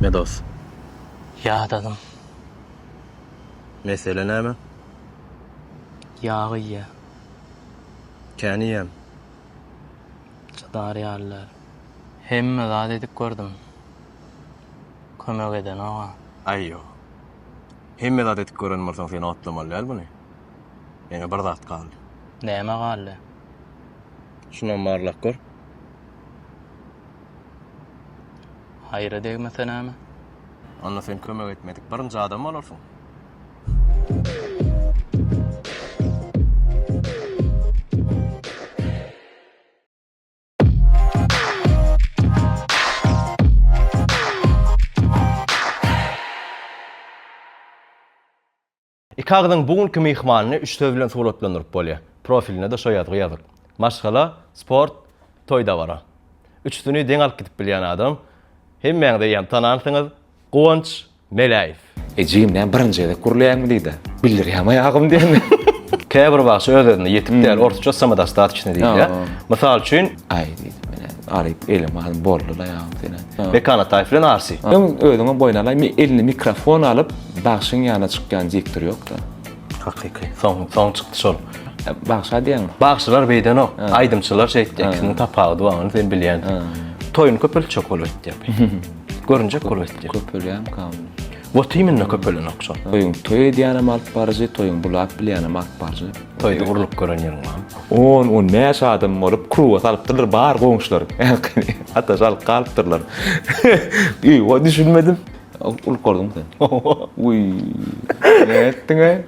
etme dos. Ýadadym. Mesele näme? Ýag iýýä. Kän iýýäm. Çydar ýaly däl. Hemme zat edip gördüm. Kömek edenok-a. Aý ýok. Hemme zat edip gören bolsaň sen otlamaly däl muny. Ýene bir zat galdy. Näme galdy? Şunam barlap gör. Haýra degmese näme? Onda sen kömek etmedik birinji adam bolarsyň. Iki agzyň bu günki myhmanyny üç söz bilen suratlandyryp bolýar. Profilinde-de şo ýazgy ýazyk. Maşgala, sport, toý-dabara. Üçüsini deň alyp gidip bilýän adam. Hemmäňiz eýýäm tanansyňyz, Guwanç Meläýew. Ejim näme birinji gezek gürleýäňmi diýdi. Bildirýämi aýagym diýen. Käbir bagşy öz-özüne ýetik däl, orsça samodostatoçnyý diýilýär. Mysal üçin. Aý diýdim men aryp elim alym boldy-la aýagym seni. Mekan Ataýew bilen Arsi. Öň özüňem boýun alaý, eline mikrofon alyp bagşyň ýanyna çykýan diktor ýok-da. Hakyky. Soň, soň çykdy şol. Bagşa diýýäňmi? Bagşylar beýdenok. Aýdymçylar şeýtdi. Ikisiniň tapawudy bar, ony sen bilýänsiň. Toýuny köpeltjek bolup etdi. Görünjek bolup etdi. Köpelýärmikä onda? Wot imенно köpelenok şol. Toýuň toý edýänem alyp baryjy, toýuň bulap bilýänem alyp baryjy. Toýda urlup gören ýeriň barmy? On, on bäş adam bolup kruga salypdyrlar bar goňşular. Ataş alyp galypdyrlar. Ýo, düşünmedim. Uly gördüň sen. Uý. Ne etdiň-eý?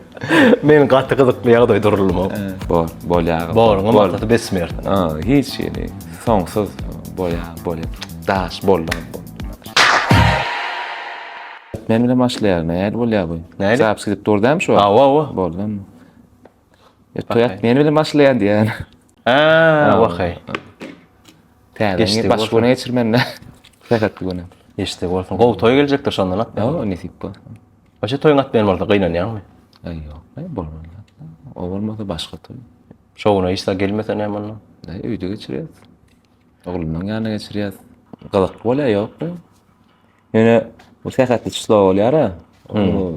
Men gaty gyzykly ýagdaý duruldym. Bor, bolýar. Boruň maksady besmertny. Ha, hiç hili soňsuz bolýar, bolýar. Daş boldy. Men bilen başlaýar, nähili bolýar bu? Nähili? Zapis gidip dur dämi şu? Hawa, hawa. Boldy. E, toý at men bilen başlaýan diýýän. Ha, wahaý. Täze baş güne geçirmende. Sähetli güne. Geçdi bolsun. Gowy toý geljekdir şondan at. Ýa, nesip bolsa. Başa toýuň atmaýan bolsa gynanýaňmy? Aý, ýok, aý, bolmaly. O bolmasa başga toý. Şowuna hiç zat gelmese näme onda? Aý, öýde geçirýäs. Oglumyň ýanyna geçirýäs. Gyzykly bolýar, ýokmy? Ýöne bu sähetli çyslo bolýar-a. Hmm.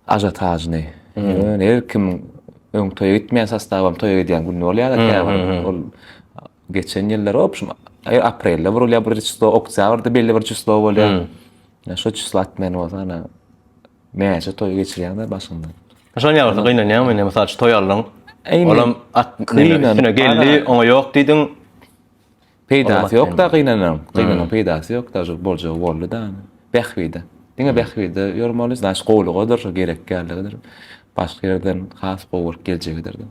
Ažiotažnyý. Ýöne her kim öň toýa gitmeýän sostawam toýa gidýän güni bolýar-da käbir. Ol geçen ýyllar opşum aprelde burulýar bir çyslo, oktýabrda belli bir çyslo bolýar. Şo çyslo atmaýan bolsa ana näçe toý geçirýäň-de başyňdan. Şony ýagyrsa gynanýaňmy indi mysal üçin toý aldyň. Olam at üstüne geldi, oňa ýok diýdiň. Peýdasy ýok-da gynanyň. Gynanyň peýdasy ýok-da, şo boljagy boldy-da. Bähbide. Diňe bähbide ýörmeli, znaç gowulygadyr, şo gerek däldigidir. Başga ýerden has gowy bolup geljegidir-de.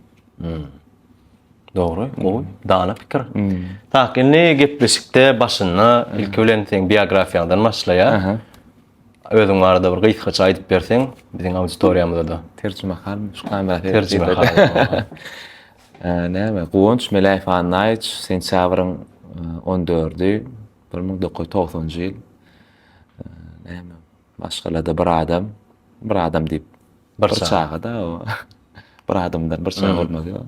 Dogry, gowy, dana pikir. Tak, indi gepleşikde başynda ilki bilen seň biografiýaňdan başlaýar. Özüň barada bir gysgaça aýdyp berseň, biziň auditoriýamyza-da. Terjimehalmy? Şu kamera Terjimehal. Näme, Guwanç Meläýew Annaýewiç, sentýabryň on dördi, 1990-njy ýyl. Näme, maşgalada bir adam, bir adam diýip, bir çaga-da o. Bir adamdan bir çaga bolmaz ýok.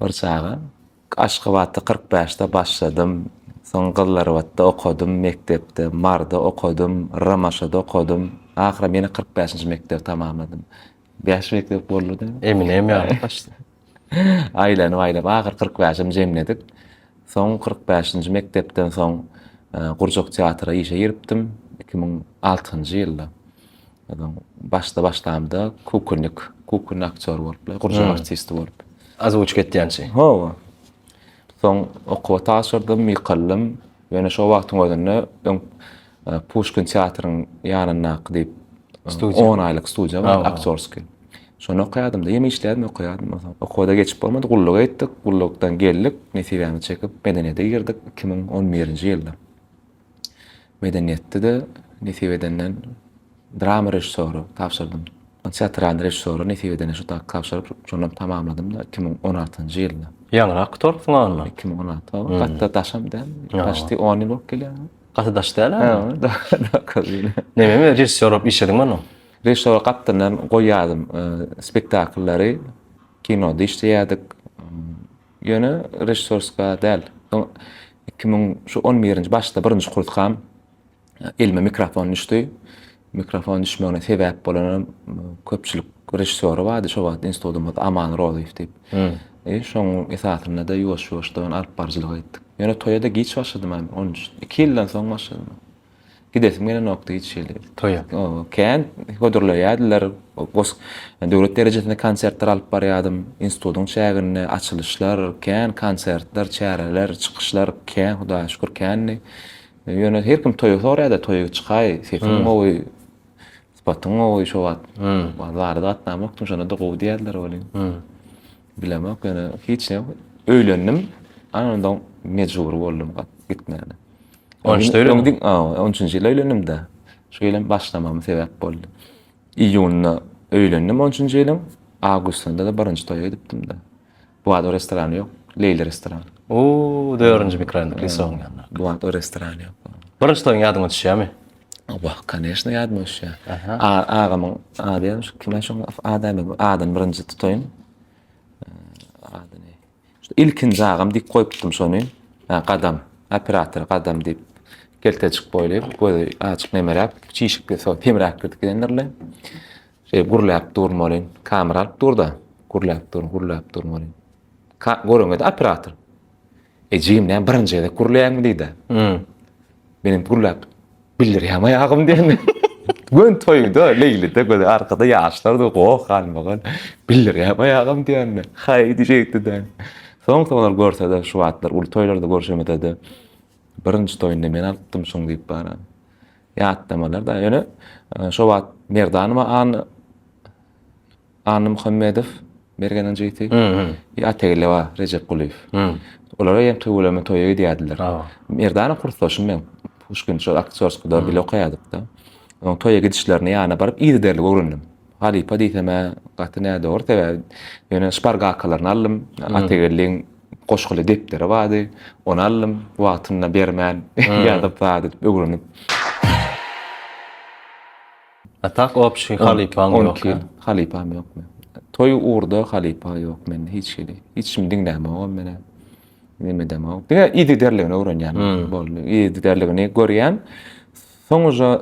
Bir çaga. Aşgabatda 45-de başladym. Soň Gyzylarbatda okadym mekdepde, Maryda okadym, Romaşada okadym. Ahyram ýene 45-nji mekdebi tamamladym. Bäş mekdep boldy-da. Eminem ýaly. Aýlanyp aýlanyp ahyr 45-em jemledik. Soň 45-nji mekdepden soň gurjak teatra işe giripdim 2006-njy ýylda. Soň başda başlamda kukunnik, kukunny aktýor bolup, gurjak artisti bolup. Ozwuçka etýänçi. Hawa. Soň okuwa tabşyrdym, ýykyldym. Ýöne şo wagtyň özünde öň Puşkin teatryň ýanyndaky diýip on aýlyk studiýa bar, aktýorskiý. Şony okaýardym-da, ýene işleýärdim, okaýardym. Okuwa-da geçip bolmady, gulluga gitdik. Gullukdan geldik, nesibämizi çekip, Medeniýete girdik 2011-nji ýylda. Medeniýetde-de nesip edenden drama režissýory tabşyrdym. Teatralnyý režissýory nesip edenden şu tak tabşyryp, şonam tamamladym-da 2016-njy ýylda. Ýaňyrak gutarypsyň onda. 2016, gaty daşam däl, почти on ýyl bolup gelýär. Gaty daş däl-ä. Neme, režissýor bolup işlediňmi onda? Režissýor gapdalyndan goýýardym spektakllary, kinoda işleýärdik. Ýöne režissýorska däl. Soň 2000 şu 11-nji başda birinji kurskam. Elime mikrofon düşdi. Mikrofon düşmegine sebäp bolanam köpçülik režissýory bardy şo wagt institutymyzda Aman Rozyýew diýip. E, şoň esasynda-da ýuwaş-ýuwaşdan alyp baryjylyk etdik. Ýöne toýa-da giç başladym men, 13, 2 ýyldan soň başladym. Gidesim gelenokdy hiç hili. Toýa. Oba, kän hödürleýärdiler. Gos döwlet derejesinde konsertler alyp barýardym. Institutyň çäginde açylyşlar, kän konsertler, çäreler, çykyşlar kän, Hudaýa şükür kändi. Ýöne her kim toýa soraýar-da, toýa çykaý, sesiň gowy, sypatyň gowy şo wagt. Bazara gatnamokdym, şonda-da gowy diýerdiler welin. Bilemok, ýöne hiç näme. Öýlendim, ana ondan mejbur boldum gitmäne. On üçde öýlendiň? On üçünji ýyl öýlendim-de. Şu ýylam başlamama sebäp boldy. Iýunda öýlendim on üçünji ýylyň, awgustynda-da birinji toýa gidipdim-de. Bu wagt o restoran ýok. Leýli restoran. Oo, dördünji mikroraýonda Klisowyň ýanynda. Bu wagt o restoran ýok. Birinji toýuň ýadyňa düşýärmi? Wah, koneşno ýadyma düşýär. Agamyň ady ýadyma düşüp, kim şoň ady adyny birinji tutaýyn. Adyny. Şu ilkinji agam diýip goýupdym şony. Gadam, operator Gadam diýip. Keltejik boýly, gözi açyk nemeräk, çişik, semräk gidendirler. Şeý gürläp durun welin, kamera alyp dur-da, gürläp durun, gürläp durun welin. Ka göreňde operator. E jigim näme birinji gezek gürleýäňmi diýdi. Hmm. Menem gürläp bildirýäm aýagym diýen. Gön toýda, Leýlide gözi arkada ýaşlar da goh galmagan. Bildirýäm aýagym diýende. Haý diýjekdi-de. Soň soňlar görse-de şu wagtlar uly toýlarda görşemede-de birinji toýunda men alypdym şuň diýip bara. Ýatlamalar-da, ýöne şo wagt Merdanowa Anna Annamuhammedow Mergeniň jigisi. I Atageldi bar, Rejepgulyýew. Olara hem tüweleme toýa gidýärdiler. Merdanow kursdaşym meň. Puşkin şol aktýorskda bile okaýardyk-da. Onuň toýa gidişlerini ýanyna baryp yzygiderli öwrendim. Halypa diýsem-ä gaty nädogry, sebäbi ýöne şpargalkalaryny aldym. Atageldiň goşguly depderi bardy, ony aldym, wagtynda bermän ýazyp zat edip öwrenip. A tak obşi halypaň ýok. 12 ýyl halypam ýok men. Toý ugurda halypa ýok mende hiç hili. Hiç kimi diňlämogam men. Neme edemok. Diňe yzygiderligini öwrenýän. Boldy. Yzygiderligini görýän. Soň uje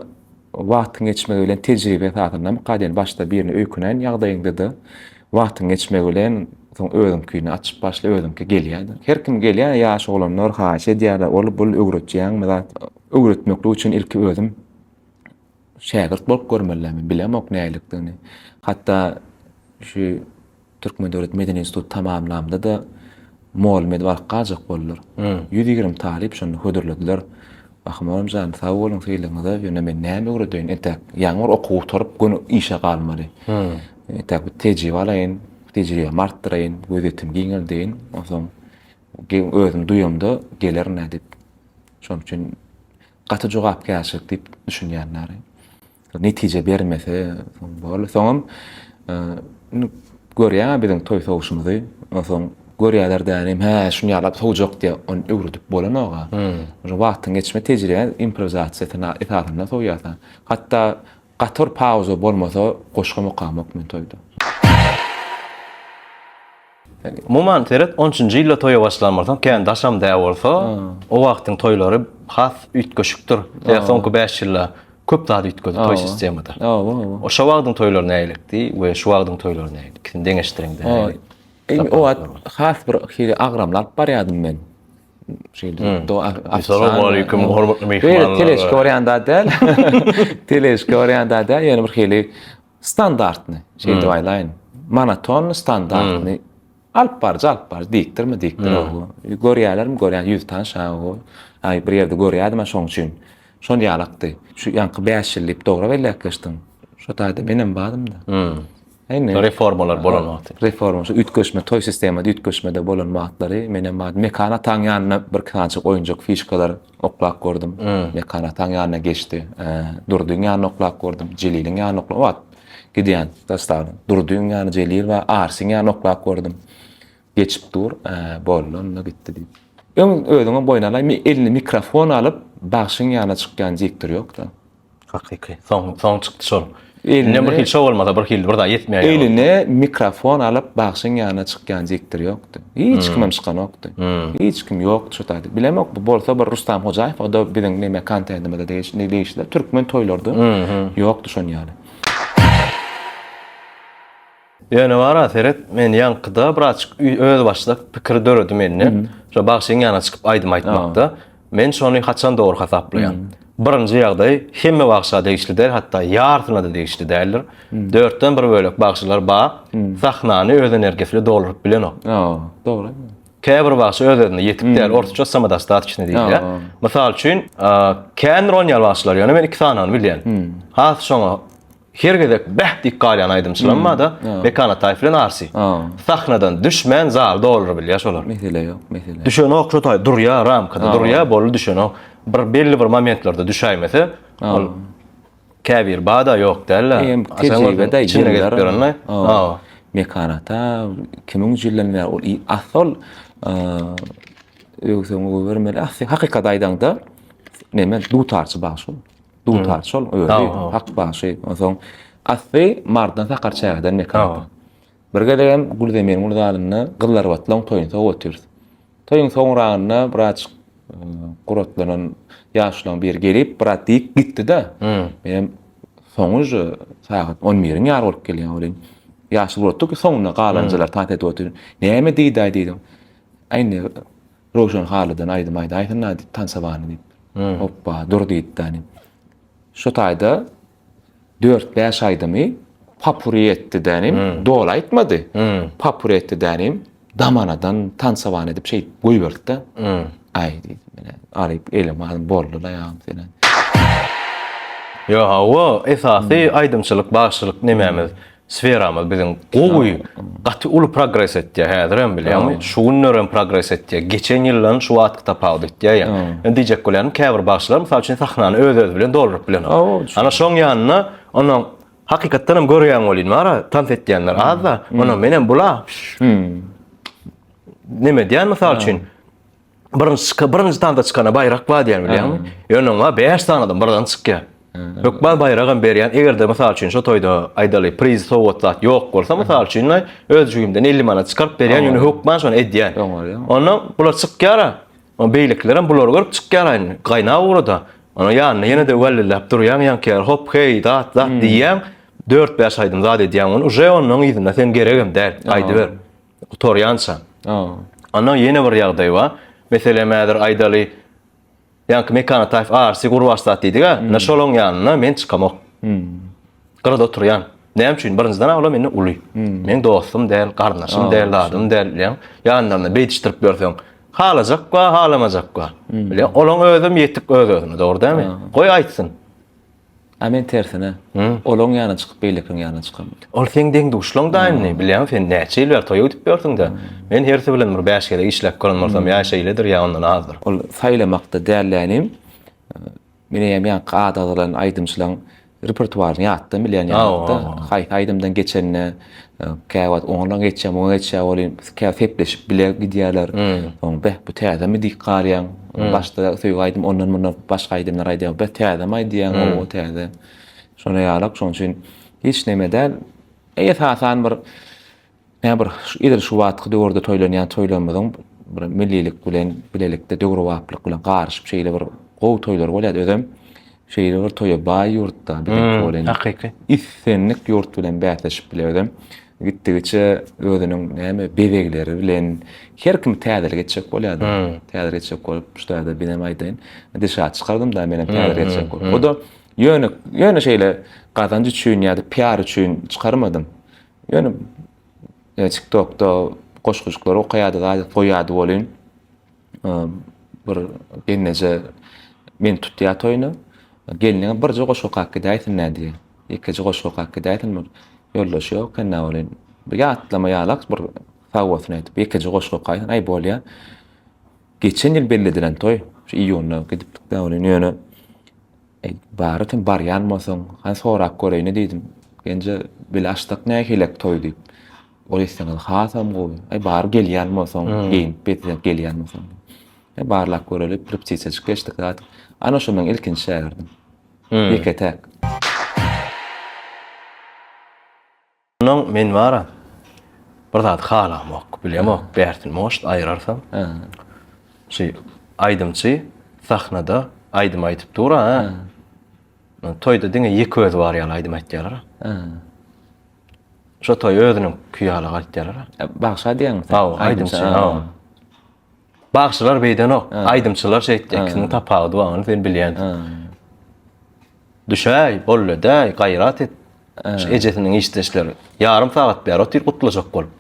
wagtyň geçmegi bilen tejribe esasynda mukadem başda birine öýkünen ýagdaýyňda-da wagtyň geçmegi bilen soň özüňkini açyp başla özüňki gelýär. Her kim gelýär ýaş oglanlar haýyş edýärler ol bul öwretýäňmi zat. Öwretmeklik üçin ilki özüm şägirt bolup görmeliler men bilemok nälikdigini. Hatda şu Türkmen döwlet medeni instituty tamamlamda-da mugallym edip alyp galjak boldular. 120 talyp şonda hödürlediler. Rahymogam jan, sag boluň sylagyňyza, ýöne men näme öwredeýin, entäk ýaňy bir okuw gutaryp, göni işe galmaly. Entäk bir tejribe alaýyn, tejribämi artdyraýyn, gözýetimi giňeldeýin, onsoň özüm duýamda gelerin-ä diýip. Şonuň üçin gaty jogapkärçilik diýip düşünýänler. Netije bermese, soň boldy. Soňam indi görýäň-ä biziň toý sowuşymyzy. Onsoň görýärler dänim, hä, şuny ýalap sowjak diýýär. Ony öwredip bolanok-a. Uje wagtyň geçme tejribe improwizasiýasyna esasynda sowýarsyň. Hatda gaty bir pauza bolmasa goşgam okamok men toýda. Umuman seret on üçünji ýylda toýa başlan bolsaň kän daşam däl bolsa o wagtyň toýlary has üýtgeşikdir. Sebäbi soňky 5 ýylda köp zat üýtgedi toý sistemada. O şo wagtyň toýlary nägilikdi we şu wagtyň toýlary nägilik? Ikisini deňeşdiriňde nägilik? O wagt has bir hili agramly alyp barýardym men. Şeýle do Assalamu hormatly myhmanlar. Teleşka barýan da däl. Teleşka barýan da däl, ýöne bir hili Standartny, şeýdip aýlaýyn. Monotonny, standartny. Alyp baryjy, alyp baryjy, dikdirme, dikdir. Görýärlermi, görýän, ýüzi tanyş, ha, o. Aý, bir ýerde görýärdim, şoň üçin. Şon ýalakdy. Şu ýaňky 5 ýyl diýip dogry belläp geçdiň. Şo taýda menem bardym-da. Indi reformalar bolan wagty. Reforma, şu üýtgeşme, toý sistemada üýtgeşmede bolan wagtlary menem bardym. Mekan ataň ýanyna bir sanjyk oýunjak fişkalar oklap gördüm. Mekan ataň ýanyna geçdi. Durdyň ýanyna oklap gördüm. Jeliliň ýanyna oklap, wagt gidýän sostawyň. Durdyň ýany Jelil bar, Arsyň ýanyna oklap gördüm. Geçip dur, boldy onda gitdi diýip. Öň özüňem boýun alaý, eline mikrofon alyp, bagşyň ýanyna çykýan diktor ýok-da. Hakyky. Soň, soň çykdy şol. Eline bir hili şo bolmasa bir hili bir zat ýetmeýär. Eline mikrofon alyp bagşyň ýanyna çykýan diktor ýokdy. Hiç kimem çykanokdy. Hiç kim ýokdy şo taýda. Bilemok bu bolsa bir Rustam Hojaýew o da biziň neme kontentimize degişli degişli türkmen toýlarda ýokdy şon ýaly. Ýöne bara seret men ýaňkyda birazjyk özbaşdak pikir döredi mende. Şo bagşyň ýanyna çykyp aýdym aýtmakda. Men şony haçan dogry hasaplaýan. Birinji ýagdaý hemme bagşa degişli däl, hatda ýarsyna-da degişli däldir. Dörtden bir bölek bagşylar bar, sahnany öz energiýasy bilen dolduryp bilenok. Dogry. Käbir bagşy öz-özüne ýetik däl, orsça samodostatoçnyý diýilýär. Mysal üçin, kändir on ýaly bagşylar, ýöne men iki sanyny bilýän. Has şoňa Her gezek bäh diýip galýan aýdymçylam bar-da, Mekan Ataýew bilen Arsi. Sahnadan düşmän zaly dolduryp bilýär şolar. Mesele ýok, mesele. Düşenok şo taý durýar, ramkada durýar, boldy düşenok. Bir belli bir momentlerde düşäýmese, ol käbir bar-da ýok däl-de. Hem tejribe-de ýyllar. Mekan ata kimiň ýyldan bäri ol asyl öwseň öwübermeli. Asly hakykat aýdaňda neme dutarçy bagşy ol. Dutar şol özi hak bagşy. Onsoň asly Mardan Sakar çägeden mekan. Bir gezegem Gülzeminiň uly zalynda Gyzlarbatlaň toýuny sowup otyrys. Toýuň soňragynda biraz e, guratlanan ýaşularyň biri gelip, biraz diýip gitdi-de. Menem soňy uje sagat 11-iň ýary bolup gelýär welin. Ýaşuly guratdy ki, soňunda galanjalar tans edip otyr. Näme diýdi-aý diýdim. Aý indi Röwşen Halydan aýdym aýdaýsyn-da diýip, tansabany diýip. Hopba, dur diýdi-de. Şu taýda dört-bäş aýdymy popuri etdi-de, doly aýtmady. Popuri etdi-de, damanadan tansabany edip şeýdip goýberdi-de. Aý diýdi, mene alyp elim alym boldy-la ýagym sene. Ýok, hawa, esasy aýdymçylyk, bagşylyk nemämiz Sferamyz biziň gowy, gaty uly progres etýär häzirem bilýäňmi? Şu günlerem progres etýär. Geçen ýyldan şu wagtky tapawut etýär ýa. Men diýjek bolýanym käbir bagşylar mysal üçin sahnany öz-özi bilen dolduryp bilenok. Ana şoň ýanynda onuň hakykatdan hem görýäň welin bar-a tans etýänler az-da. Ondan menem bula neme edýän mysal üçin Birinji çyka, birinji tanda çykana baýrak bar diýen bilýäňmi? Ýöne oňa 5 sany adam birden çykýar. Hökman baýragam berýän. Eger-de mysal üçin şo toýda aýdaly priz sowgat zat ýok bolsa mysal üçin öz jübimden 50 manat çykaryp berýän, ýöne hökman şony edýän. Onda bular çykýar-a. Onda beýlekiler hem bulary görüp çykýar indi. Gaýnap ugrada. Onuň ýanynda ýene-de wälliläp durýaň ýaňky ýaly hop heý zat zat diýýäň. 4-5 aýdym zat edýäň ony uje ondan yzynda sen geregem däl. Gaýdyber. Gutarýança. Ondan ýene bir ýagdaý bar. Meselem häzir aýdaly ýaňky Mekan Ataýew RC Gurbaşzat diýdik-ä. Ine şolaň ýanyna men çykamok. Gyrada oturýan. Näme üçin? Birinjiden olar menden uly. Meň dostum däl, garyndaşym däl, zadym däl bilýäň. Ýanlarynda beýdişdirip ýörseň, halajak bar, halamajak bar. Bilýäň, olaň özem ýetik öz-özüne, dogry dälmi? Goý aýtsyn. A men tersine. Olaň ýanyna çykyp beýlekiniň ýanyna çykamok. Ol seň deň-duşlaň da indi, bilýäňmi sen näçe ýyl bäri toýa gidip ýörsüň-dä. Men hersi bilen bir bäş gezek işläp gören bolsam ýa şeýledir ýa ondan azdyr. Ol saýlamakda dällänim. Men eýýäm ýaňky ady agzalan aýdymçylaň repertuaryny ýatdan bilýän ýaly-da. Haýsy aýdymdan geçende käwagt oňa geçýär, muňa geçýär welin käwagt sepleşip bile gidýärler. Soň beh bu täzemi diýip galýaň. Başda söýgi aýdym ondan mundan başga aýdymlar aýdýar. Beh täzemi aýdýaň, owo täze. Şona ýalak şonuň üçin hiç neme däl. Esasan bir näme bir edil şu wagtky döwürde toýlanýan toýlarymyzyň bir millilik bilen bilelikde döwrebaplyk bilen garyşyp şeýle bir gowy toýlar bolýar. Özem şeýle bir toýa baý ýurtda biziňki bolan. Hakyky. Islendik ýurt bilen bäsleşip biler özem. Gitdigiçe özüniň näme bezegleri bilen her kim täzelik etjek bolýardy. Täzelik etjek bolup, şu taýda bizem aýdaýyn. Dilşat çykardym da menem täzelik etjek bolup. O da ýöne ýöne şeýle gazanç üçin ýa-da PR üçin çykarmadym. Ýöne TikTokda goşgujyklary okaýardy, zat goýýardy welin bir gelneje meni tutýar toýuna. Gelniňe birje goşgy okap gidäýsin-dä diýýär. Ýekeje goşgy okap gidäýsin bir ýoldaşy ýok eken-dä welin. Bir ýatlama ýalak bir sag bolsun aýdyp ýekeje goşgy okaýsyn. Aý bolýar. Geçen ýyl belli edilen toý. Şu iýunda gidipdik-dä welin ýöne Eý, bary sen barýan bolsaň, hany sorap göreýin-le diýdim. Genje bile açsak nähilek toý diýip. Ol etseňiz hasam gowy. Aý, bary gelýän bolsaň, geýinip bezelenip gelýän bolsaň. Aý, barlap göreli, repetisiýajyk geçdik zat. Ana şo meň ilkinji şägirdim. Ýeke-täk. Onnoň men bara bir zady halamok, bilemok, bärsini most aýyrarsam. Şu aýdymçy sahnada aýdym aýdyp dur-a. Toýda diňe ýeke özi bar ýaly aýdym aýtýarlar. Şo toý özüniň küýi ýaly aýtýarlar. Bagşa diýýäňmi sen? Hawa, aýdymçy. Hawa. Bagşylar beýdenok, aýdymçylar şeýtdi. Ikisiniň tapawudy bar, ony sen bilýänsiň. Düşäý, bolledäý, gaýrat et. Şu ejesiniň işdeşleri ýarym sagat bäri otyr gutlajak bolup.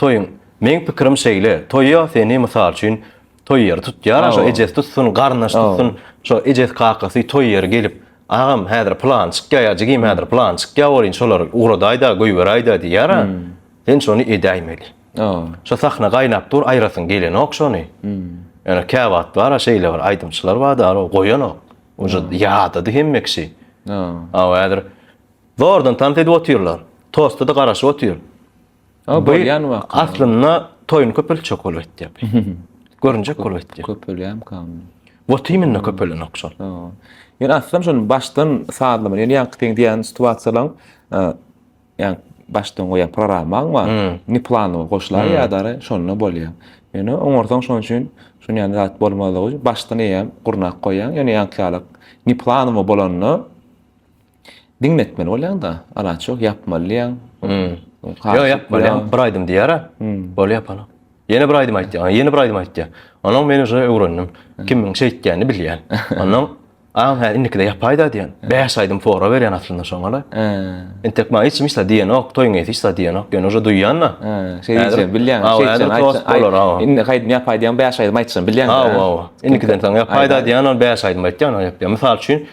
Toýuň, meň pikirim şeýle, toýa seni mysal üçin toý ýeri tutýar, şo ejesi tutsun, garyndaş tutsun, şo ejesi kakasy toý ýeri gelip, agam häzir plan çykýar ýa jigim häzir plan çykýar bolýn şolary ugradaýda, goýberäýdä diýýär. Sen şony edäýmeli. Şo sahna gaýnap dur, aýrasyň gelenok şony. Ýöne käwagt bar-a şeýle bir aýdymçylar bar-da, goýanok. Uje ýadady hemme kişi. Aw häzir zordan tans edip otyrlar. Tosta-da garaşyp otyr. A bolýan waka. Aslynda toýuny köpeltjek bolup etýär. Görünjek bolup etýär. Köpelýärmikä? Wot imенно köpelenok şol. Ýöne aslynda şony başdan sazlamaly. Ýöne ýaňky seň diýýän situasiýalaň Ýa başdan goýan programmaň bar. Ne plany goşular ýa-da şonda bolýar. Ýöne oňarsaň şonuň üçin şuny ýaly zat bolmazlygy üçin başdan eýýäm gurnap goýýaň. Ýöne ýaňky ýaly ne planymy bolanda diňletmeli bolýaň-da. Alaç ýok, ýapmaly diýýäň. Ýok, ýapmaly diýýäň. Bir aýdym diýýär-ä. Bolýar ýapanok. Ýene bir aýdym aýtýar, ýene bir aýdym aýtýar. Onnoň men uje öwrendim. Kimiň şeýtýänini bilýän. Onnoň Agam hä indikide ýapaýda diýen. 5 aýdym fora berýän aslynda şoňa-la. Entek maňa hiç kim hiç zat diýenok, toýuň eýesi hiç zat diýenok. Ýöne uje duýýan-da. Şeý diýjek, bilýän, şeýtjek, aýtjak. Indi aýdym ýapaý diýen 5 aýdym aýtjak, bilýän. Hawa, hawa. Indikiden soň ýapaýda diýen, ol 5 aýdym aýtýan, ol ýapýan. Mysal üçin,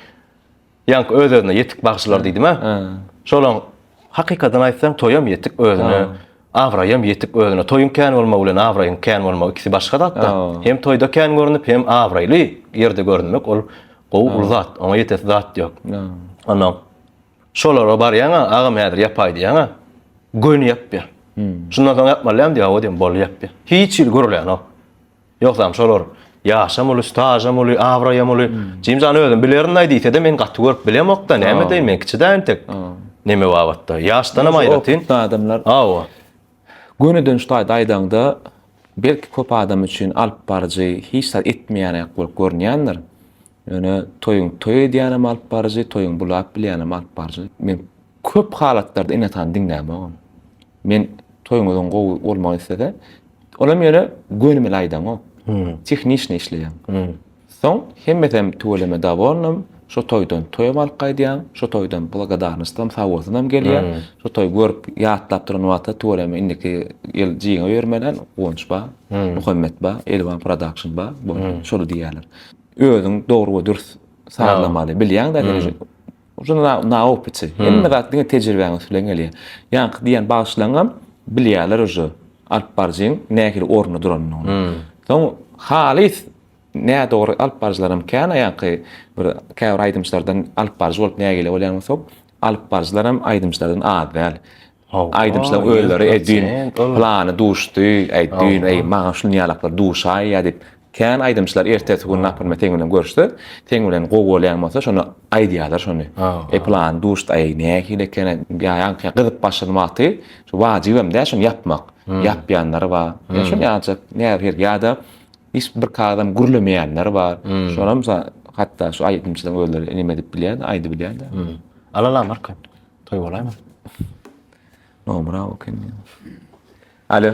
Ýaňky öz-özüne ýetik bagşylar diýdim-ä. Şolaň hakykadyny aýtsaň toýam ýetik özüne, abraýam ýetik özüne. Toýuň kän bolmagy bilen abraýyň kän bolmagy ikisi başga zat-da. Hem toýda kän görnüp, hem abraýly ýerde görünmek ol gowy uly zat. Oňa ýetesi zat ýok. Onnoň şolara barýaň-a, agam häzir ýapaý diýýäň-ä, göni ýapýar. Şundan soň ýapmaly dälmi diýýär, hawa diýýän, boldy ýapýar. Hiç hili gürlänok. Ýogsam şolar ýaşam uly, stažam uly, abraýam uly. Jim jan özüm bilerin-aý diýse-de men gaty görüp bilemok-da, näme edeýin men kiçi-dä entek. Neme babatda. Ýaşdanam aýratyn. Opytly adamlar. Hawa. Gönüden şu taýda aýdaňda, belki köp adam üçin alyp baryjy hiç zat etmeýänräk bolup görünýändir. Ýöne toýuň toý edýänem alyp baryjy, toýuň bulap bilýänem alyp baryjy. Men köp halatlarda ene-atany diňlämogam. Men toýuňyzyň gowy bolmagyny islese, olam ýöne gönümel aýdaňok. Tehniçny işleýäň. Soň hemmesem tüweleme dowolnym, şo toýdan toýam alyp gaýdýaň, şo toýdan blagodarnostam, sag bolsunam gelýär. Şo toýy görüp, ýatlap duran wagtda tüweleme indiki ýyl jigiňe öýermelen Guwanç bar, Muhammet bar, Elwan production bar, boldy. Şony diýýärler. Özüň dogry we dürs sazlamaly. Bilýäň-dä sen Uje na, na opyty. Hemme zat diňe tejribäň üsti bilen gelýär. Ýaňky diýen bagşylaňam bilýärler uje alyp baryjyň nähili orunda duranyny. Soň halys nädogry alyp baryjylaram kän ýaňky bir käbir aýdymçylardan alyp baryjy bolup nägile bolýan bolsak, alyp baryjylaram aýdymçylardan az däl. Aýdymçylaryň özleri eý düýn plany duşdy, eý düýn eý maňa şuny ýalaklar duşaýýa diýip kän aýdymçylar ertesi gün naprimýer seň bilen görüşse, seň bilen gowy bolýan bolsa şony aýdýarlar şony. Eý plany duşdy, eý nähili eken ýa ýaňky gyzyp başlan wagty şu wajybam däl şony ýapmak. Ýapýanlary bar. Ýa şony ýaljak nähili ýa-da hiç bir kagazam gürlemeýänleri bar. Şonam hatda şu aýdymçylaryň özleri neme edip bilýär, aýdybilýär-de. Alala Marko. Toý bolaýma. Nomer al okyn. Alo.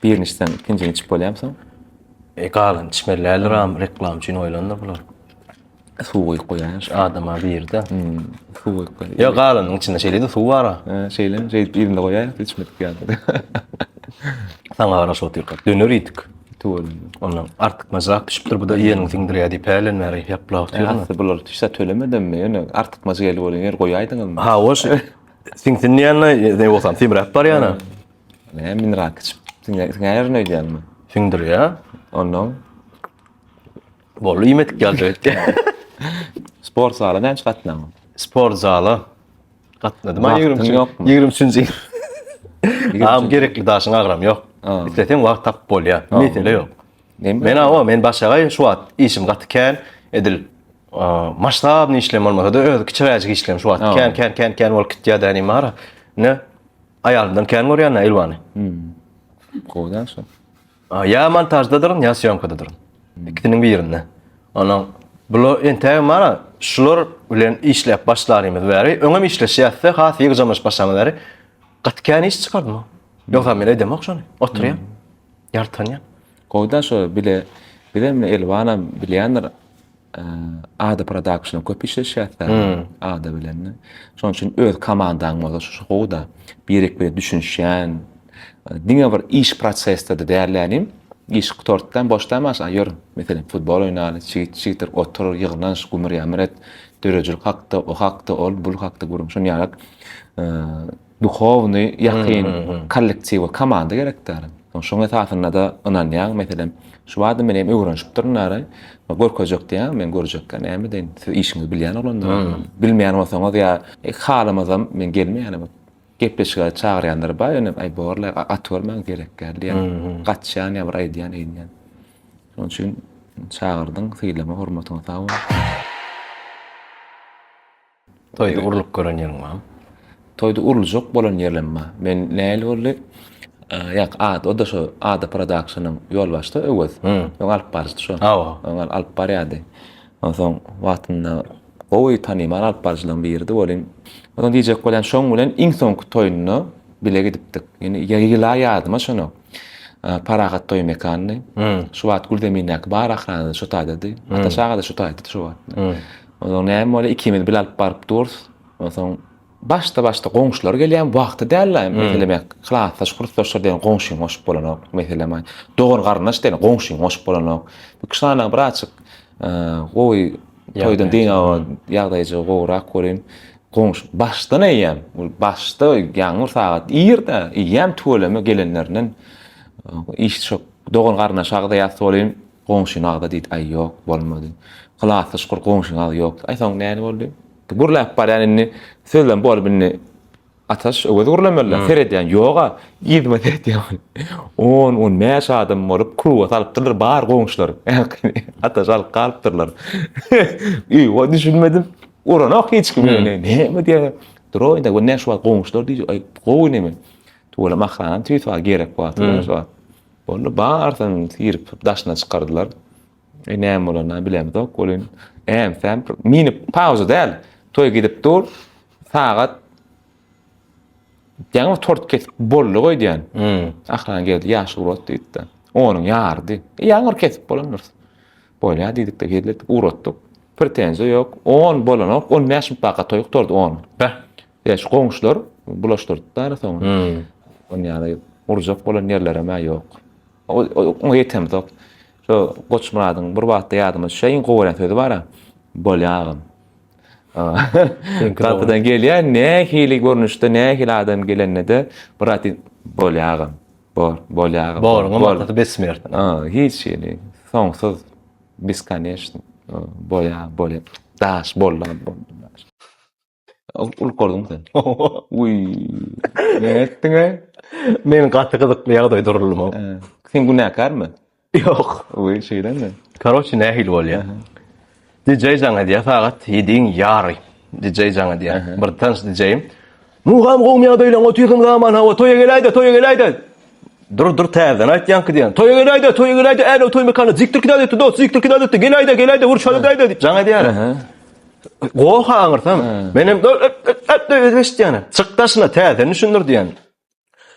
Birini içsem, ikinjini içip bolýarmy soň? E galan içmeli däldir am reklama üçin oýlandyr bular. Suw guýup goýaýyn. Şu adama birde. Hmm, suw guýup goýaýyn. Ýok galanyň içinde şeýle-de suw bar-a. Şeýle, şeýdip yzynda goýaýyn, içmedik ýaly. Saňa garaşyp otyrkak döner iýdik. Tüweleme. Ondan artykmajrak düşüpdir bu-da iýeniň siňdirýär diýip hälden bäri ýaplap otyryn. Asly bular düşse tölemedemmi? Ýöne artykmajy geldi bolýan ýer goýaýdyňyzmy? Hawa şu siňsin diýende ne bolsam semräp barýan-a. Näme mineral içip siňärin öýdýäňmi? Siňdirýär. Ondan Boldy iýmedik ýaly etdi. Sport zala näçe gatnaň? Sport zala Gatnadym. Wagtyň ýokmy? 23-nji. Agam gerekli daşyň agramy ýok. Isleseň wagt tapyp bolýar. Mesele ýok. Men awa, men başagaý şu wagt işim gaty kän. Edil. Masştabny işlem bolmasa-da özi kiçiräjik işlem şu wagt kän kän kän kän bolup gitýär dänim bar. Ne aýalymdan kän görýän Elwany. Hmm. Gowy da şo. Ýa montaždadyryn, ýa sýomkadadyryn. Ikisiniň birinde. Onuň bular entägem bar şular bilen işläp başlanymyz bäri, öňem işleşýäs-de, has ýygjamlaşyp başlamyz bäri gaty kän iş çykardym. Ýogsa men edemok şony. Oturýan. Ýaltanýan. Gowy-da şo bile bizem Elwanam bilýändir Ada Production köp işleşýäs-dä Ada bilen. Şonuň üçin öz komandaň bolsa şu gowy-da. Birek-birek düşünişýän, diňe bir iş prosesde-de däl ýanym, iş gutartdan boş däl maşa ýör, meselem futbol oýnaly, çigit çigitdir otur, ýygnanş, gümür-ýamyr et, döredijilik hakda, o hakda, ol bul hakda gürrüň. Şonuň ýaly duhowny ýakyn kollektiwe, komanda gerek däl. Şoň esasynda-da ynanýaň, meselem, şu bada men hem öwrenişipdirin ara, görkezjek diýýän, men görjekkä näme edeýin, siz işiňizi bilýän oglanlar. Bilmeýän bolsaňyz ýa halamazam men gelmeýänem. Gepleşige çagyrýanlar bar, ýöne aý borla, gaty görmäň gerek däl diýýän. Gaçýan ýa bir aýdýan, eýdýän. Şonuň üçin çagyrdyň, sylama, hormatyňa sag bol. Toýda urlup gören ýeriň barmy? Toýda uruljak bolan ýerlem bar. Men nähili boldy? Ýa ad, o-da şo Ada Production-yň ýolbaşçysy Öwez. Öň alyp baryjysy şo. Hawa. Öň alyp barýardy. Onsoň wagtynda gowy tanymal alyp baryjylaryň biridi welin. Onsoň diýjek bolýan şoň bilen iň soňky toýunda bile gidipdik. Ýöne ýyla ýadyma şonok. Parahat toý mekandy. Şu wagt Gülzemindäki bar ahranada şo taýdady. Ataş aga-da şo taýdady şo wagt. Onsoň näme bolýar, ikimiz bile alyp baryp durus. Onsoň başda-başda goňşular gelýär, wagty däl-le, meselem, ýa klasdaş, kursdaşlar diýen goňşyňy goşup bolanok, meselem, dogan-garyndaş diýen goňşyňy goşup bolanok. Bu kişi birazjyk gowy toýdan dynç ýagdaýjygy gowurak welin, goňşy başdan eýýäm, başda ýaňy bir sagat ir-de, eýýäm tüweleme gelenlerinden iş şo dogan-garyndaş agzaýas welin, Goňşyny agza diýdi. Aý ýok, bolmady. Klasdaş kur goňşyny agza ýok. Aý soň näme boldy? Gürläp barýan indi sözlem bolup indi Ataş Öwez gürlemeliler. Seredýän ýoga, yzyma seredýän. On, on bäş adam bolup kruga salypdyrlar bar goňşular. Ataş alyp galypdyrlar. Ýok, düşünmedim. Uranok hiç kim. Näme diýýär? Dur indi, bu ne şu wagt goňşular diýjek. Aý gowy neme. Tüweleme ahranam tüýs bar, gerek wagty şu wagt. Boldy, barysyny syryp daşyna çykardylar. E, näme bolanyny bilemzok welin, äm-säm mini pauza däl. Toý gidip dur. Sagat ýaňy tort kesip boldy goýdýan. Hmm. Ahran geldi, ýaş urat diýdi. Onuň ýardy. E, ýaňy bir kesip bolandyrys. Bolýar diýdik-de, hezil etdik, ugratdyk. Pretenziýa ýok. 10 bolanok, 15 minut baka toý gutardy 10. Beh. Ýa şu goňşular bulaşdyrdylar soň. Hmm. On ýaly urjak bolan ýerlerem-ä ýok. Oňa ýetemzok. Şo Goçmyradyň bir wagtda ýadyma düşýär, iň gowy görýän sözi bar-a. Bolýa agam. Gapydan gelýär, nähili görnüşde, nähili adam gelende-de, bir zat diýip, bolýa agam. Bor, bolýa agam. Boruň maksady besmertno. Ha, hiç hili soňsuz, beskoneçno. Bolýa, bolýa. Daş, boldy, boldy. Ulkardyň sen. Uý. Ne etdiň e? Men gaty gyzykly ýagdaý duruldym. Sen günäkärmi? Ýok. Uý, şeýdemi? Karoçi nähili bolýar? DJ jaň edýär, sagat 7-iň ýary. DJ jaň edýär. Bir tanyş DJ-im. Mugam gowmy ýagdaýlaň otyrsyň zaman hawa toýa geläýde, toýa geläýde. Dur, dur täzeden aýtýaňky diýen. Toýa geläýde, toýa geläýde, älew toý mekany zikdir kidat etdi, dost, zikdir kidat etdi, geläýde, geläýde, vur çaladaýda diýip jaň edýär. Goha aňyrsam. Menem eşitýän. Çyk daşyna täzeden düşündir diýen.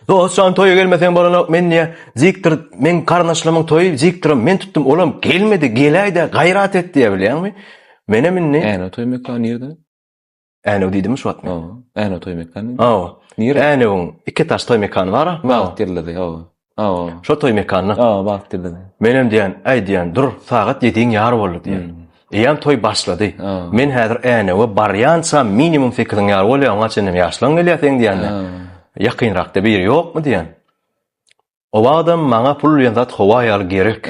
Dost jan toýa gelmeseň bolanok men diýe zikdir men garyndaşlarymyň toýy zikdirim men tutdum olam gelmedi geläýde gaýrat et diýe bilýäňmi? Menem indi Änew toý mekany nirde? Änew diýdimi şu wagt men? Hawa. Änew toý mekany. Hawa. Nirde? Änewiň iki taş toý mekany bar. Bagt ýyldyzy, hawa. Hawa. Şo toý mekanyna. Hawa, Bagt ýyldyzy. Menem diýen, äý diýen, dur, sagat ýediň ýary boldy diýen. Eýýäm toý başlady. Men häzir Änewe barýançam minimum sekiziň ýary bolýar, oňa çenlem ýaşlaň gelýär seň diýende. Ýakynrakda biri ýokmy diýen. O wagtam maňa pul diýen zat howa ýaly gerek.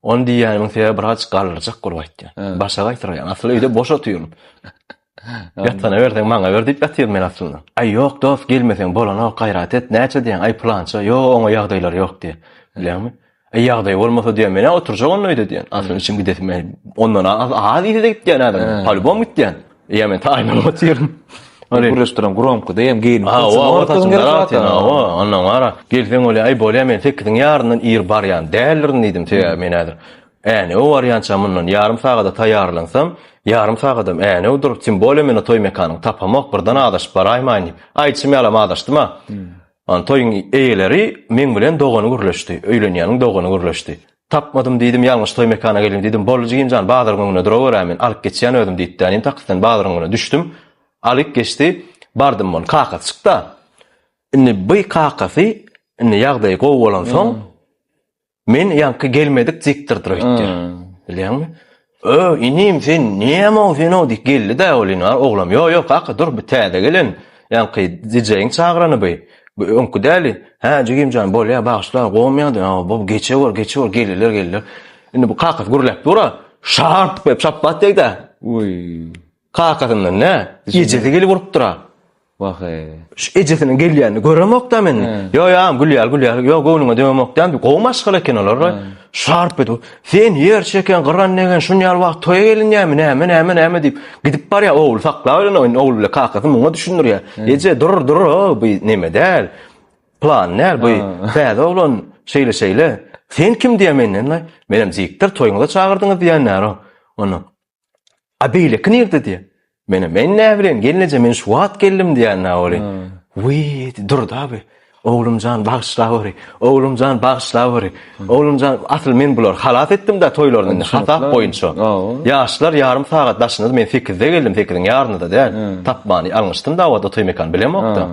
Ony diýýänimiň sebäbi biraz galdyrjak bolup aýtýan. Başa gaýtarýan. Asyl öýde boş otyryn. Ýatsana berseň maňa ber diýip ýatyryn men aslynda. Aý ýok dost gelmeseň bolanok gaýrat et näçe diýýäň aý pylança ýok oňa ýagdaýlary ýok diýýär. Bilýäňmi? E ýagdaý bolmasa diýen, men-ä oturjak onda öýde diýen. Aslynda içim gidesim, men ondan az az iýse-de gitýän häzir. Polibom gitýän. Ýa men taýyn bolup otyryn. Ony gürleşdiren gromky diýem geýinip. Hawa, hawa, ondan gara. Gelseň bolýar, aý bolýar, men sekiziň ýaryndan ir barýan däldirin diýdim, sebäbi men häzir Änewe barýança mundan ýarym sagada taýýarlansam, ýarym sagadam Änew durup, tim bolýa men o toý mekanyny tapamok, birden azaşyp baraýmaýyn diýip. Aýdyşym ýalam azaşdym-a. Ony toýuň eýeleri meň bilen dogany gürleşdi, öýlenýäniň dogany gürleşdi. Tapmadym diýdim, ýalňyş toý mekana geldim diýdim. Boldy jigim jan, bazaryň öňünde duraweraý men, alyp geçýän özüm diýdi. Dänim takysdan bazaryň öňüne düşdüm. Alyp geçdi. Bardym ony kakasy çykda. Indi by kakasy indi ýagdaýy gowy bolansoň Men ýaňky gelmedik diktordyr öýtdi. Bilýäňmi? Ö, inim sen näme-ow sen-ow diýip geldi-dä ol indi oglam. Ýok, ýok kaka dur bu täze gelen ýaňky DJ-iň çagyrany bu. Bu öňki däli. Hä, jigim jan bolýa bagyşla gowmy ýagdaý? Ha, bu geçewür, geçewür geldiler, geldiler. Indi bu kakasy gürläp dur-a. Şarp berip şapbat degdi. Uý. Kakasyndan nä? Ejesi gelip urupdyr-a. Wah-eý. Şu ejesiniň gelýänini göremok-da men. Ýo, ýo, agam, gülýär, gülýär. Ýo, göwnüňe degemok däl. Gowy maşgala eken olar. Şarp edip, sen ýer çeken, gyran degen, şun ýaly wagt toýa gelinýärmi, näme, näme, näme diýip, gidip barýar, ogly saklap bilen indi ogly bilen kakasy muňa düşündirýär. Eje, dur, dur, o, bu neme däl. Plan däl, bu täze oglan, şeýle, şeýle. Sen kim diýýär menden, Menem jikdir, toýuňyza çagyrdyňyz diýýän näro. Ondan. A beýleki nirde diýýär. Menem, men näbileýin, gelneje, men şu wagt geldim diýýän na ol. Wiý, dur-da bi. Oglum jan, bagyşlaweri. Oglum jan, bagyşlaweri. Oglum jan, asyl men bulary halas etdim-dä toýlaryny indi hasap boýunça. Ýaşlar ýarym sagat daşynda, men sekizde geldim, sekiziň ýarynda-da däl. Tapmany alňyşdym-da, o toý mekany bilemok-da.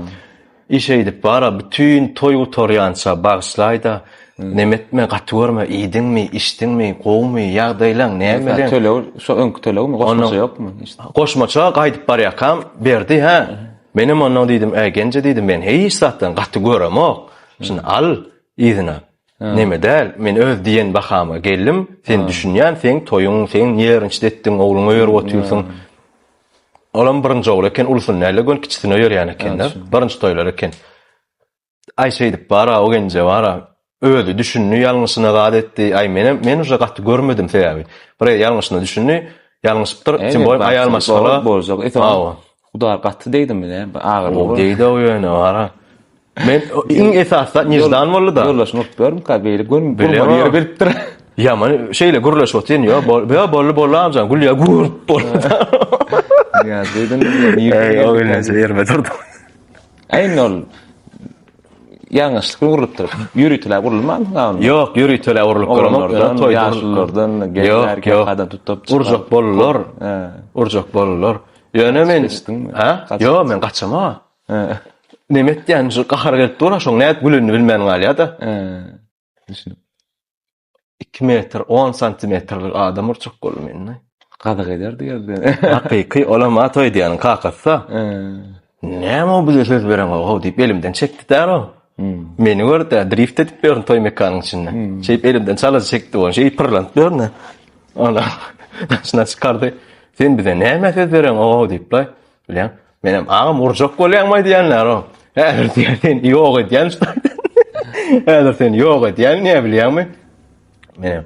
Iş eýdip bara bütin toý gutarýança bagyşlaýda neme etme gaty görme iýdiňmi içdiňmi gowmy ýagdaýlaň nämeler. Töleg şo öňki tölegmi goşmaça ýokmy? Goşmaça gaýdyp barýakam berdi hä. Menem ondan diýdim äý genje diýdim men hiç zatdan gaty göremok. Şuny al yzyna. Neme däl men öz diýen bahama geldim sen düşünýän seň toýuň sen nýerniçit etdiň ogluňa öýerip otyrsyň. Olam birinji ogly eken, ulusyny däl-de, göni kiçisini öýerýän eken-de. Birinji toýlary eken. Aý şeýdip bar-a, o genje bar-a. Özi düşündi, ýalňyşyna zat etdi. Aý menem, men uje gaty görmedim sebäbi. Bir ýalňyşyna düşündi, ýalňyşypdyr. Tim bolýa aýal maşgala. Boljak. Hawa. Hudaý gaty degdimi näme? Agyrly. Degdi-ow ýöne bar-a. Men iň esasy zat nejdan boldy-da. Ýoldaşyny urup ýörmükä beýle gön gurmaly ýeri bilipdir. Ýaman şeýle gürleşip otyryn ýo bol ýo boldy boldy amjan gülýä gürüp boldy. Ýa dedim Eý o günden ýerime durdum. Aý indi ol ýalňyşlyk bilen gurlupdyr. Ýöriteläp gurulmanmy? Ýok, ýöriteläp gurlup Oglanlardan, ýaşululardan, gelin-erkek tutup Urjak boldular. Urjak boldular. Ýöne men Hä? Ýok, men gaçamok. Neme etýän şu gahar gelip dur, şoň nädip gülenini bilmän galýar-da. Düşünip. 2 metr 10 santimetrlik adam urjak boldy meni. Gazyk ederdi ýerden. Hakyky olam at oýdýanyň kakasy. Näme o bize söz bereňok diýip elimden çekdi däl o. Meni gördi, drift edip ýörün toý mekanyň içinde. Şeýip elimden çalaja çekdi ony, şeýip pyrlanyp ýörün. Ona daşyna çykardy. Sen bize näme söz bereňok diýip-laý. Bilýän. Menem agam urjak bolýaňmy diýenler o. Häzir diýen sen ýok edýän şu taýdan. Häzir sen ýok edýän näme bilýäňmi? Menem.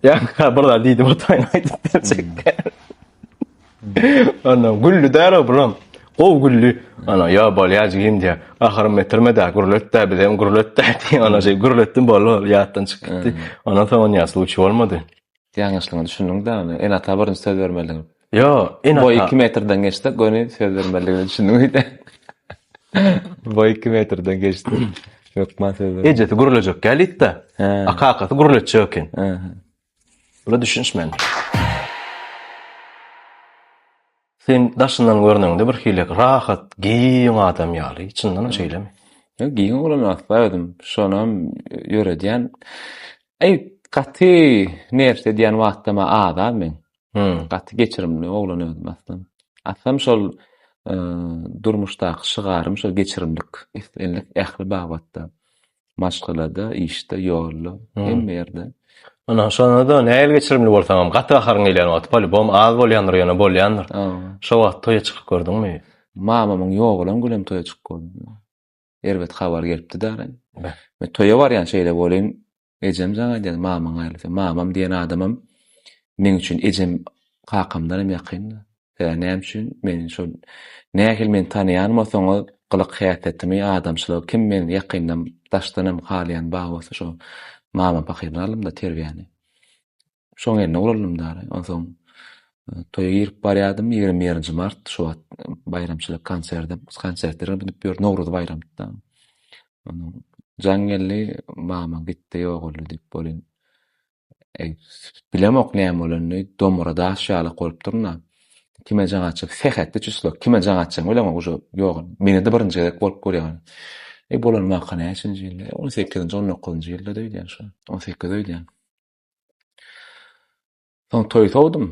Ýa bir zat diýdim o taýyn aýdyp berjek. Ondan güldi däl o bulam. Gowy güldi. Ana ýa bolýa jigim diýä. Ahyrym getirme-dä, gürlet-dä, bizem gürlet-dä diýä. Ana şeý gürletdim boldy, ýatdan çykyp gitdi. Ondan soň onýa sluçy bolmady. Ýalňyşlygyňa düşündiň-dä ony. Ene-ata birinji söz bermelidigini. Ýo, ene-ata. Boýy 2 metrden geçse, göni söz bermelidigine düşündiň öýdýän. Boýy 2 metrden geçdi. Hökman söz bermeli. Ejesi gürlejek dälidi-de. A kakasy gürletjek eken. Bula düşünişmän. Sen daşyndan görneňde bir hili rahat, giň adam ýaly. Çyndanam şeýlemi? Ýok, giň oglan asla özüm. Şonam ýöredýän. Eý, gaty nerws edýän wagtlam-a az-az meň. Gaty geçirimli oglan özüm aslym. Aslym şol durmuşdaky şygarym şol geçirimlik. Islendik ähli babatda. Maşgalada, işde, ýolda, hemme ýerde. Ana, şonda-da nähili geçirimli bolsaňam, gaty gaharyň gelýän wagty polibom az bolýandyr, ýöne bolýandyr. Şo wagt toýa çykyp gördüňmi? Mamamyň ýogalan günem toýa çykyp gördüm. Erbet habar gelipdi-de. Men toýa barýan şeýle welin. Ejem jaň edýär, mamaň aýrylsa. Mamam diýen adamam meň üçin ejem kakamdan hem ýakyn. Sebäbi näme üçin? Men şol nähili meni tanaýan bolsaňyz, gylyk-häsiýetimi, adamçylygy kim meni ýakyndan, daşdan hem halaýan bar bolsa şo mamam pahyrdan aldym-da terbiýäni. Şoň elinde uraldym dary. Onsoň toýa girip barýardym, 21-nji mart, şo wagt baýramçylyk konserdi, konsertler gidip ýör, Nowruz baýramydy-da. Onsoň jaň geldi, mamaň gitdi, ýogaldy diýip welin, eý, bilemok näme bolanyny, domura daş ýalak bolup durun-da. Kime jaň açjak, sähetli çyslo, kime jaň açjagyňy bilemok, uje ýogaldy. Mende-de birinji gezek bolup görýän. Eý, bolan waka näçinji ýylda? On sekizinji, on dokuzynjy ýylda-da öýdýän şo. 18 öýdýän. Soň toý sowdum.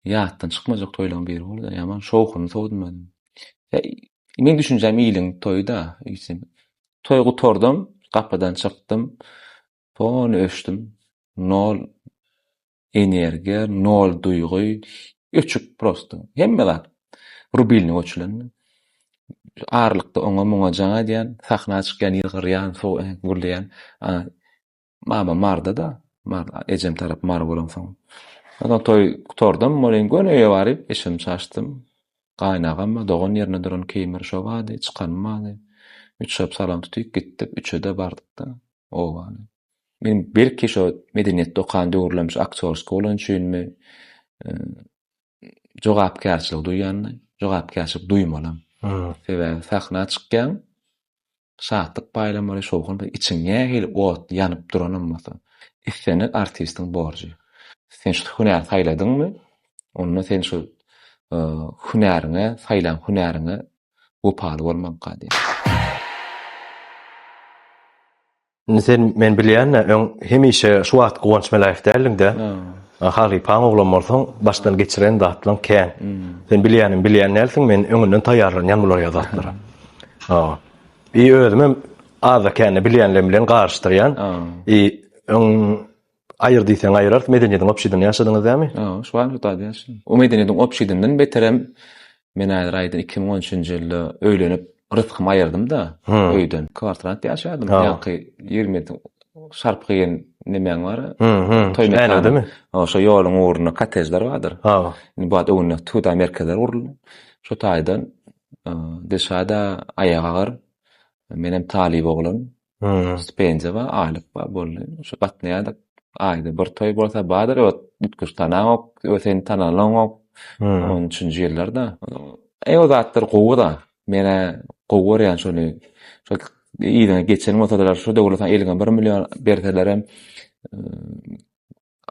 Ýatdan çykmajak toýlaryň biri boldy. Ýaman şowhunly sowdum men. Meň düşünjäm iliň toýy-da. Toý gutardym, gapydan çykdym. Pony öçdüm. Nol energiýa, nol duýgy, öçük prosto. Hemme zat. Rubilnik öçülen. Aralykda oňa-muňa jaň edýän, sahna çykýan, ýylgyrýan, gürleýän. Mama Marda-da, Mar, ejem tarap Mary bolansoň. Onsoň toý gutardym, welin göni öýe baryp, eşigimi çaşdym. Gaýynagam bar, dogan ýerinde duran Keýmir şo bardy, çykanym bardy. Üç şap salam tutyp gitdik, üçe-de bardyk-da, obany. Men belki şo medeniýetde okan döwürlerim şu aktýorskiý bolany üçinmi, jogapkärçiligi duýýan-da, jogapkärçilik duýmalam. Sebäbi sahna çykýaň, Şatlyk paýlamaly, şowhun paý, içiň nähili ot ýanyp duranam bolsa, islendik artistiň borjy. Sen şu hünäri saýladyňmy, onda sen şu hünäriňe, saýlan hünäriňe wepaly bolmalyka diýýän. Indi sen men bilýän-de öň hemişe şu wagt Guwanç Meläýew däldiň-dä. Halypaň oglan bolsaň başdan geçiren zatlaň kän. Sen bilýänim bilýän dälsiň men öňünden taýýarlanýan bular ýaly zatlara. Ha. I özümem azda-kände bilýänlerim bilen garyşdyrýan. I öň Aýyr diýseň aýyrarys, medeniýetiň obşidinde ýaşadyňyz dämi? Hawa, şu wagt şo ýaşaýan. O medeniýetiň obşidinden beterem men häzir aýdyn 2013-nji ýylda öýlenip ryskymy aýyrdym-da öýden. Kwartirant ýaşadym. Ýaňky 27 şarpyk iýen nemäň bar? Toý mekany. Hawa, şo ýoluň ugrunda kottejler bardyr. Hawa. Indi bu wagt öňünde söwda merkezleri guruldy. Şo taýdan Dilşada aýagy agyr. Menem talyp oglan. Stipendiýa bar, aýlyk bar, boldy. Şo gatnaýardyk. Aýda bir toý bolsa bardyr, o üýtgeşik tanaňok, o seni tananok. On üçünji ýyllarda. Eý o zatlar gowy-da. Men-ä gowy görýän şony. Şo yzyňa geçen bolsadylar, şo döwürde saňa eliňe bir million berselerem,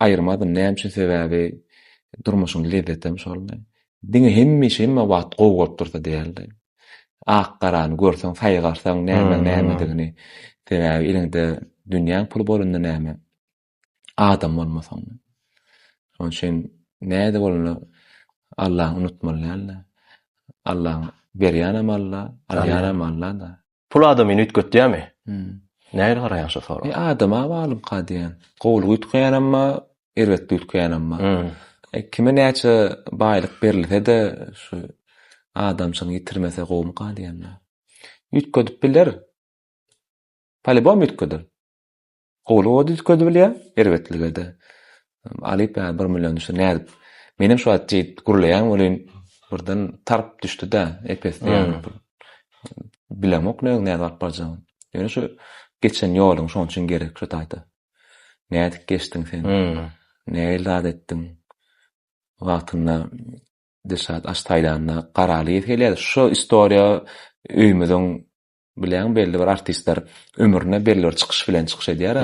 Aýyrmadym. Näme üçin sebäbi durmuşyň lezzetem şoldy. Diňe hemişe hemme wagt gowy bolup dursa däldi. Ak garany görseň saýgarsaň nämäň nämedigini. Sebäbi eliňde dünýäň puly bolanda näme adam bolmasaň. Şonuň üçin näde bolanda Allany unutmaly däldi. Allaň berýänem Alla, alýanam Alla-da. Pul adamyny üýtgetýärmi? Nähili garaýaň şo soraga? E, adama baglymyka diýýän. Gowulyk üýtgeýänem bar, erbetlik üýtgeýänem bar. E, kime näçe baýlyk berilse-de, şu adamçylygyny ýitirmese gowumyka diýýän. Üýtgedip biler. Polibom üýtgeder. Gowulyga-da üýtgedip bilýär, erbetlige-de. Alyp ýa bir million düşse nädip? Menem şu wagt jeýdip gürleýän welin birden tarp düşdi-dä, epesli ýaly pul. Bilemok nädip nädip alyp barjagyny. Ýöne şu geçen ýoluň şonuň üçin gerek şu taýda. Nädip geçdiň sen? Nähili zat etdiň? Wagtynda Dilşat aş saýlanda Garaly gelýär. Şu istoriýa öýümiziň Bilýäň belli bir artistler ömründe belli bir çykyş bilen çykyş edýär.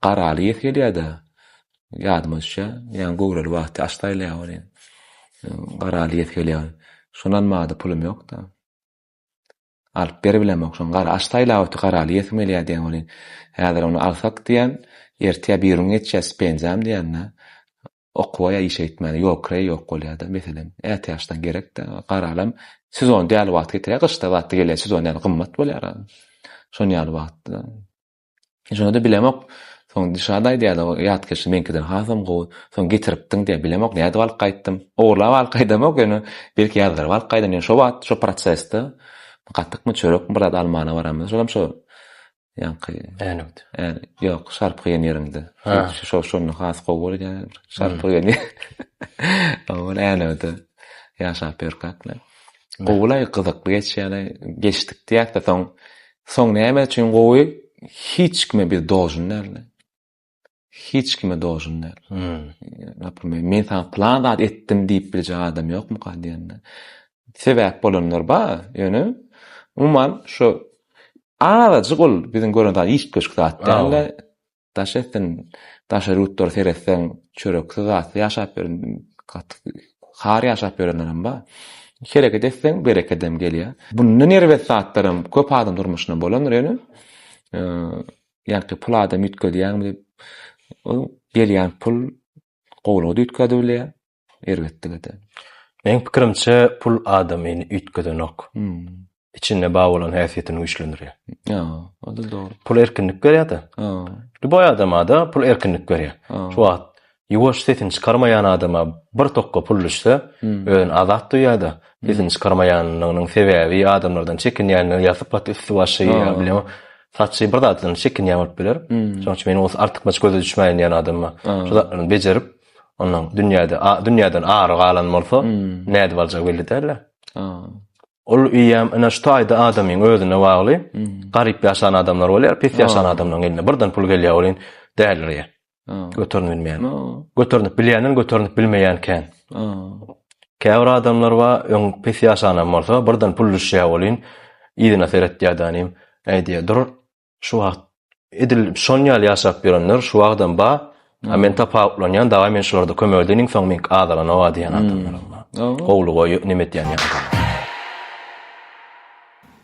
Garaly ýes gelýär-de. Ýadyma düşýär. Ýaňy göwreli wagty aş saýlaýar welin. Garaly ýes gelýär. Şony almaga-da pulum ýok-da. Alyp beribilemok şony. Gara aş saýlap otyr, garaly ýesim gelýär diýen welin. Häzir ony alsak diýen, ertir bir gün geçýär stipendiýam diýende. Okuwa ýa işe gitmäne ýol kireý ýok bolýada meselem ätiýaçdan gerekdä garalam sezon däl wagt getirýär gyşda wagtda gelýär sezon däl gymmat bolýar şon ýaly wagtda şonada bilemok soň Dişad aýdýardy ýatkeşli meňkiden hasam gowy soň getiripdiň diýýär bilemok nädip alyp gaýtdym ogurlap alyp gaýdamok ýöne belki ýazdyryp alyp gaýdan ýöne şo wagt şo prosesde gatykmy çörekmi bir zat almana baramyz şolam şo. Ýaňky Änewde. Ýok, şarpyk iýen ýeriňde. Şo şonda has gowy bolýar. Şarpyk iýen. Ol Änewde ýaşap ýörkäk. Gowulaý gyzykly geçýär. Geçdik diýäkde soň soň näme üçin gowy? Hiç kime biz dolžun däldi. Hiç kime dolžun däl. Naprimer, men saňa plan zat etdim diýip biljek adam ýokmuka diýende. Sebäp bolanlar bar, ýöne umuman şu azajyk ol biziň gören zat üýtgeşik zat däl-de. Daş etsin, daşary ýurtlara seretseň, çöreksiz zatsyz ýaşap ýören, gaty har ýaşap ýörenlerem bar. Hereket etseň, berekedem gelýär. Bundan erbet zatlaram köp adam durmuşynda bolandyr ýöne Ýaňky pul adam üýtgedýäňmi diýip, ol gelýän pul gowulyga-da üýtgedibilýär, erbetlige-de. Meň pikirimçe pul adamyny üýtgedenok. Içinde bar bolan häsiýetini güýçlendirýär. Ýa, o-da dogry. Pul erkinlik berýär-de. Lýuboý adama-da pul erkinlik berýär. Şu wagt Ýuwaş sesini çykarmaýan adama bir tokga pul düşse, özüni azat duýýar-da. Sesini çykarmaýanlygynyň sebäbi adamlardan çekinýänligi ýa sypaty üsti-başy ýa bilemok, saçy bir zatlardan çekinýän bolup biler. Şonuň üçin men bolsa artykmaç göze düşmäýin diýen adam bar. Şu zatlaryny bejerip, ondan dünýäde dünýäden ary galan bolsa, nädip aljagy belli däl-de. Ol eýýäm ine şu taýda adamyň özüne bagly. Garyp ýaşan adamlar bolýar, pes ýaşan adamlaryň eline birden pul gelýär welin dälirýär. Göterinip bilmeýän. Göterinip bilýänden göterinip bilmeýän kän. Käbir adamlar bar, öň pes ýaşanam bolsa, birden pul düşýär welin, yzyna seretýär danym. Aýdýar, dur, şu wagt edil şon ýaly ýaşap ýörenler şu wagtam bar. A men tapawutlanýan, dawaý men şularda kömek edeýin, soň meňki azalanoga diýen adamlaram bar. Gowulyga neme edýän ýaly.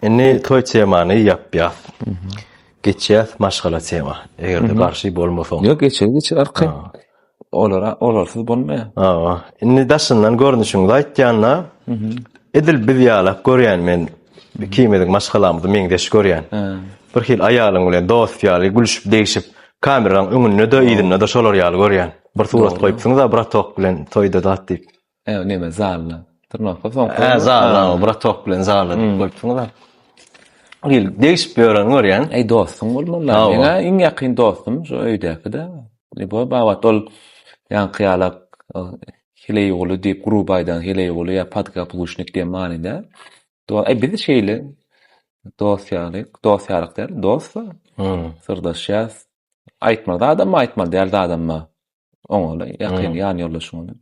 Indi toý temany ýapýas. Geçýäs maşgala tema. Eger-de garşy bolmasaň. Ýok, geçer, geçer arkaýyn. Olara olarsyz bolmaýar. Hawa. Indi daşyndan görnüşiňizi aýtýanda, edil biz ýalak görýän men. Ikimiziň maşgalamyzy meňzeş görýän. Bir hili aýalyň bilen dost ýaly gülüşip, degşip, kameraň öňünde-de, yzynda-da şolar ýaly görýän. Bir surat goýupsyňyz-a bratok bilen toýda zat diýip. Ew, neme, zalda. Turnawka soňky. Hä, zalda, bratok bilen zalda diýip goýupsyňyz-a. Ýyl degişip ýören görýän. Eý, dostuň bolmaly. Meň-ä iň ýakyn dostum şu öýdäki-de. Bu babat ol ýaňky ýalak Heleýguly diýip, gruby aýdan Heleýguly ýa podkapluşnik diýen manyda. Eý, biz şeýle dost ýaly, dost ýalyk däl, dost-da. Syrdaşýas. Aýtmaly zadam bar, aýtmaly däl zadam bar. Oňaly, ýakyn ýan ýoldaşyňa.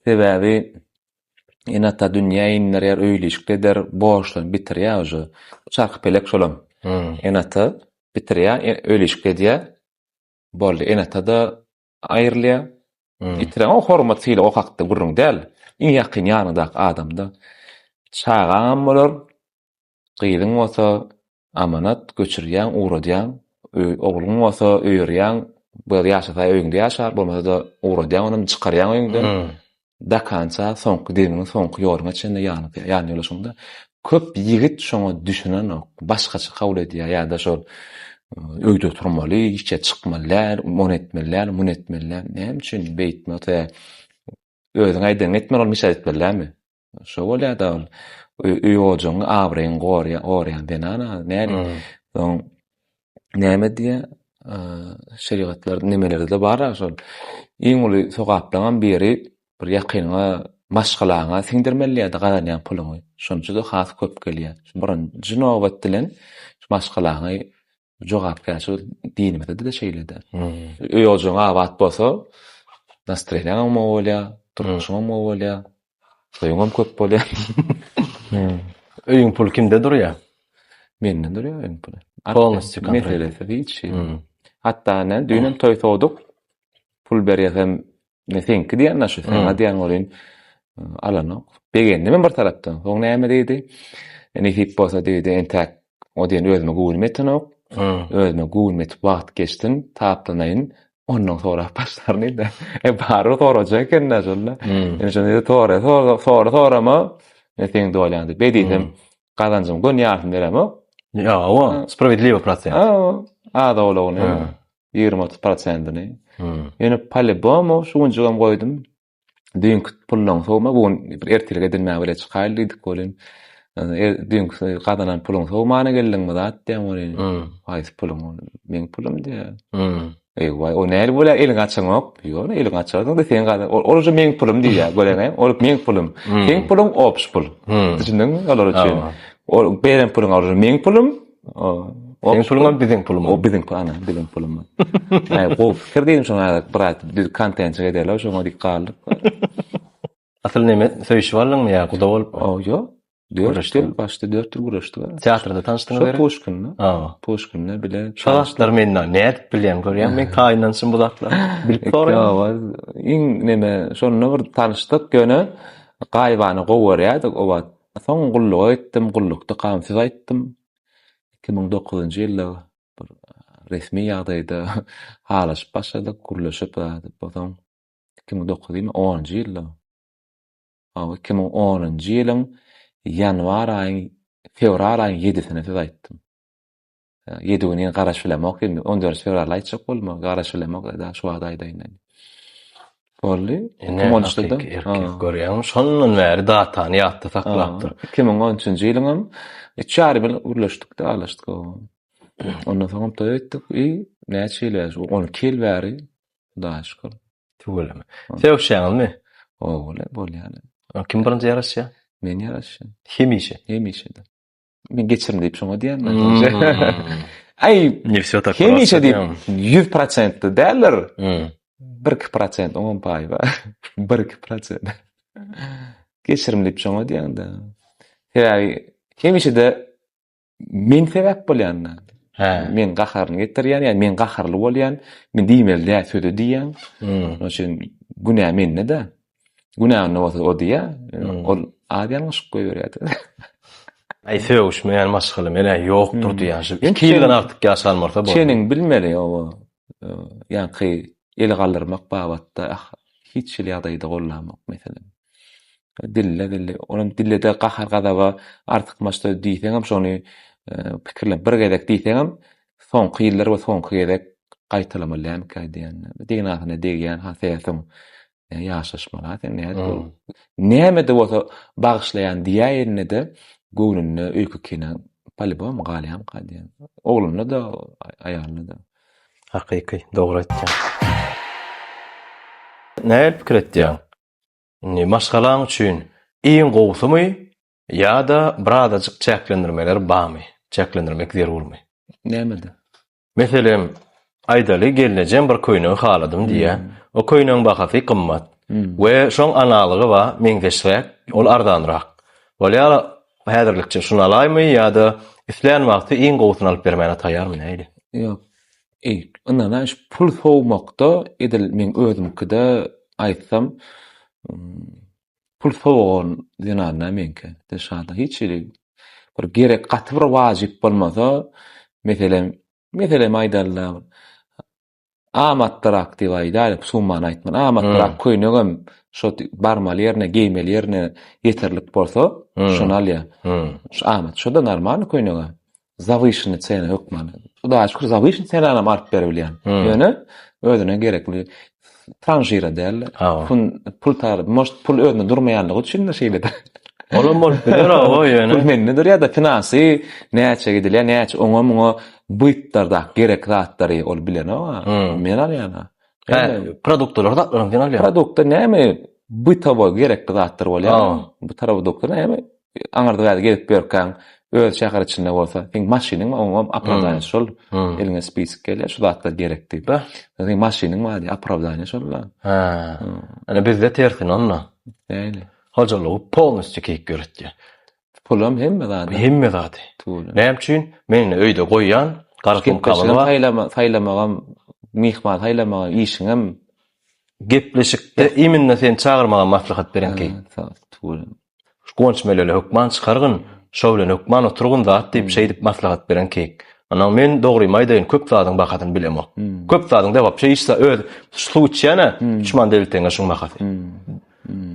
Sebäbi ene-ata dünýä indirýär, öýli-işikli eder, borçlaryny bitirýär uje. Çarhy-pelek şolam. Ene-ata bitirýär, e, öýli-işikli edýär. Boldy, ene-ata-da aýrylýar. Ýitiren o hormat sylag o hakda gürrüň däl. Iň ýakyn ýanyňdaky adamda. Çagaňam bolar, Gyzyň bolsa amanat göçürýäň, ugradýaň, ogluň bolsa öýerýäň, bu ýerde ýaşasa öýüňde ýaşar, bolmasa-da ugradýaň onam çykarýaň öýüňden. Do konca soňky demiňe, soňky ýoluňa çenli ýany ýan ýoldaşyňda. Köp ýigit şoňa düşünenok, başgaça kabul edýär ýa-da şol öýde oturmaly, hiç ýere çykmaly däl, ony etmeli däl, muny etmeli däl. Näme üçin beýtme, özüň aýdanyňy etmeli, ol mişat etmeli dälmi? Şo bolýar-da ol. Öý ojagyňy, abraýyňy gorýan, goraýan zenan-a näme? Soň näme diýýär? Şerigatlar nemelerde-de bar-a şol. Iň uly sogaplaryňam biri bir ýakynyňa, maşgalaňa siňdirmeli diýýär-de gazanýan puluňy. Şonça-da has köp gelýär. Birinji nobat bilen şu maşgalaňy Jogapkärçilik dinimizde-de şeýle-de. Öý-ojagyň abat bolsa, nastreniýaňam gowy bolýar, durmuşyňam gowy bolýar, toýuňam köp bolýar. Öýüň puly kimde durýar? Mende durýar öýüň puly. Polnostýu kontrol. Meselesiz hiç hili. Hatda ine, düýnem toý sowduk. Pul berýäsem, Ne seňki diýen şu saňa diýen welin alanok. Begendim men bir tarapdan. Soň näme diýdi? Nesip bolsa diýdi, entäk o diýen özüme göwnüm ýetenok. Özüme göwnüm ýetip wagt geçsin, taplanaýyn. Ondan sorap başlaryn diýdi. E barybir sorajak eken-dä şonda. Indi şonda diýdi, sora, sora, sora, sorama. Men seň dolýan diýip. Beý diýsem, gazanjymyň göni ýarysyny beremok. Ýa, o, sprawiedliwy prosent. Az-owlagyny. 20-30 prosentini. Ýöne po-lýubomu şu günjügem goýdum. Düýnki pullaň sowma, bu gün bir ertirlik edinmäge bile çykaýly diýdik welin. Düýnki gazanan puluň sowmana geldiňmi zat diýýän welin. Haýsy puluň? Meň pulum diýýär. Eý waý, o nähili bolýar eliňi açaňok? Ýok, eliňi açarsyň-da seň gazan, ol uje meň pulum diýýär, göreňä, ol meň pulum. Seň puluň obş pul. Düşündiňmi olar üçin? Ol beren puluň ol meň pulum. Seň puluňam biziň pulumyz. O biziň pul, ana, biziň pulumyz. Aý, gowy pikir diýdim şoňa, bir at düz kontentçi ederler, şoňa dik galdyk. Asyl neme söýüşip aldyňmy ýa guda bolup? O, ýok. Dört ýyl, başda dört ýyl gürleşdik. Teatrda tanyşdyňyz gerek? Şo Puşkinde. Ha. Puşkinde bile. Şo zatlar men nädip bilýän görýän men taýynlanyşym bu zatlar. Bilip soraýan. Iň neme şonda bir tanyşdyk ýöne gaýybana gowy görýärdik o wagt. Soň gulluga gitdim, gullukda gamsyz aýtdym. 2009-njy ýylda bir resmi ýagdaýda halaşyp başladyk, gürleşip zat. Soň 2009 diýme, 10-njy ýylda. Hawa, 2010-njy ýylyň ýanwar aýyň, fewral aýyň ýedisine söz aýtdym. Ýedi gün ýene garaşyp bilemok indi. 14 fewralda aýtjak boldum, garaşyp bilemok, da şu wagt aýdaýyn diýdim. Boldy. Ine, hakyky erkek görýäňmi? Şondan bäri datany ýatda saklapdyr. 2013-nji ýylyňam üç ýarym ýyl gürleşdik-de, arlaşdyk. Ondan soňam toý etdik. I näçe ýyl bäri, 12 ýyl bäri Hudaýa şükür. Tüweleme. Sögüşýäňizmi? Ow, bolýar. Kim birinji ýaraşýar? Men ýaraşýan. Hemişe. Hemişe-de. Men geçirim diýip şoňa diýen men. Aý, ne все tak. Hemişe diýip 100% däldir. 1-2% oňam paýy bar. 1-2%. Geçirim diýip şoňa diýen-de. Sebäbi hemişe-de men sebäp bolýan-da. Hä. Men gaharyny getirýän, ýa men gaharly bolýan, men diýmeli däl sözi diýýän. Şonuň üçin günä mende-de. Günä onda bolsa o diýýär, ol az ýalňyşyp goýberýär. Aý sögüşmeýän maşgala menä ýokdur diýýän şu. Iki ýyldan artyk ýaşan bolsa boldy. Çeniň bilmeli oba. Ýaňky el galdyrmak babatda hiç hili ýagdaýda gollamok meselem. Dille dille, olam dillede gahar gazaba artykmaç söz diýseňem şony pikirlenip bir gezek diýseňem soňky ýyllar we soňky gezek gaýtalamaly dälmikä diýýän. Degnasyna degýän ha soň Ýaşaşmaly-a sen nädip ol. Näme-de bolsa bagyşlaýan diýäýende-de göwnünde öýke-kine polibom galýamyka diýýän. Oglunda-da, aýalynda-da. Hakyky, dogry aýtýaň. Nähili pikir etýäň? Indi maşgalaň üçin iň gowusymy ýa-da birazajyk çäklendirmeler barmy? Çäklendirmek zerurmy? Nämede? Meselem, aýdaly, gelnejem bir köýnegi haladym diýýär. O köýnegiň bahasy gymmat. We şoň analogy bar, meňzeşräk, ol arzanrak. Bolýar, häzirlikçe şuny alaýmy ýa-da islän wagty iň gowusyny alyp bermäne taýýarmy, nähili? Ýok. Eý, ynana şu pul sowmakda edil meň özümkide aýtsam, pul sowagan zenan-da meňki. Dilşada hiç hili bir gerek gaty bir wajyp bolmasa, meselem, meselem aýdalyda amatlyrak diýip aýdaýlyk, summany aýtman, amatlyrak köýnegem şo barmaly ýerine, geýmeli ýerine ýeterlik bolsa, şony alýar. Şu amat, şo-da normalny köýneg-ä. Zawyşyny sena hökman. Hudaýa şükür zawyşyny senanam alyp beribilýän. Ýöne özüne gerekli tranžira däl. Pul pul tar, может pul özünde durmaýanlygy üçin-de şeýledir. Olam bolup biler hawa ýöne. Pul mende durýar-da finansy näçe gidilýär, näçe oňa muňa bytlarda gerek zatlary ol bilenok-a. Men alýan-a. Hä, produktlary zatlaryny sen alýaň. Produkta näme bytowo gerekli zatlar bolýar. Bu produkta näme aňyrda bäri gezip ýörkäň öz şäher içinde bolsa, seň maşynyň bar, oňam opravdaniýasy şol. Eliňe spisik gelýär, şu zatlar gerek diýip. Seň maşynyň bar diýip, opravdaniýa şol-da. Hä. Ine bizde tersine onda. Nähili? Hojalygy polnostýu keýik ýöretýär. Pulam hemme zady. Hemme zady. Näme üçin? Men indi öýde goýýan, gara sumkamyz bar. Saýlamagam, myhman saýlamagam, işiňem. Gepleşikde iminna seni çagyrmagam maslahat beren keýik. Şu Guwanç Melele hökman çykargyn, şo bilen hökman oturgyn zat diýip şeýdip maslahat beren keýik. Ondan men dogrymy aýdaýyn köp zadyň bahasyny bilemok. Köp zadyň da wapşe hiç öz suw içýän-ä, üç manat 50 teňňe şuň bahasy.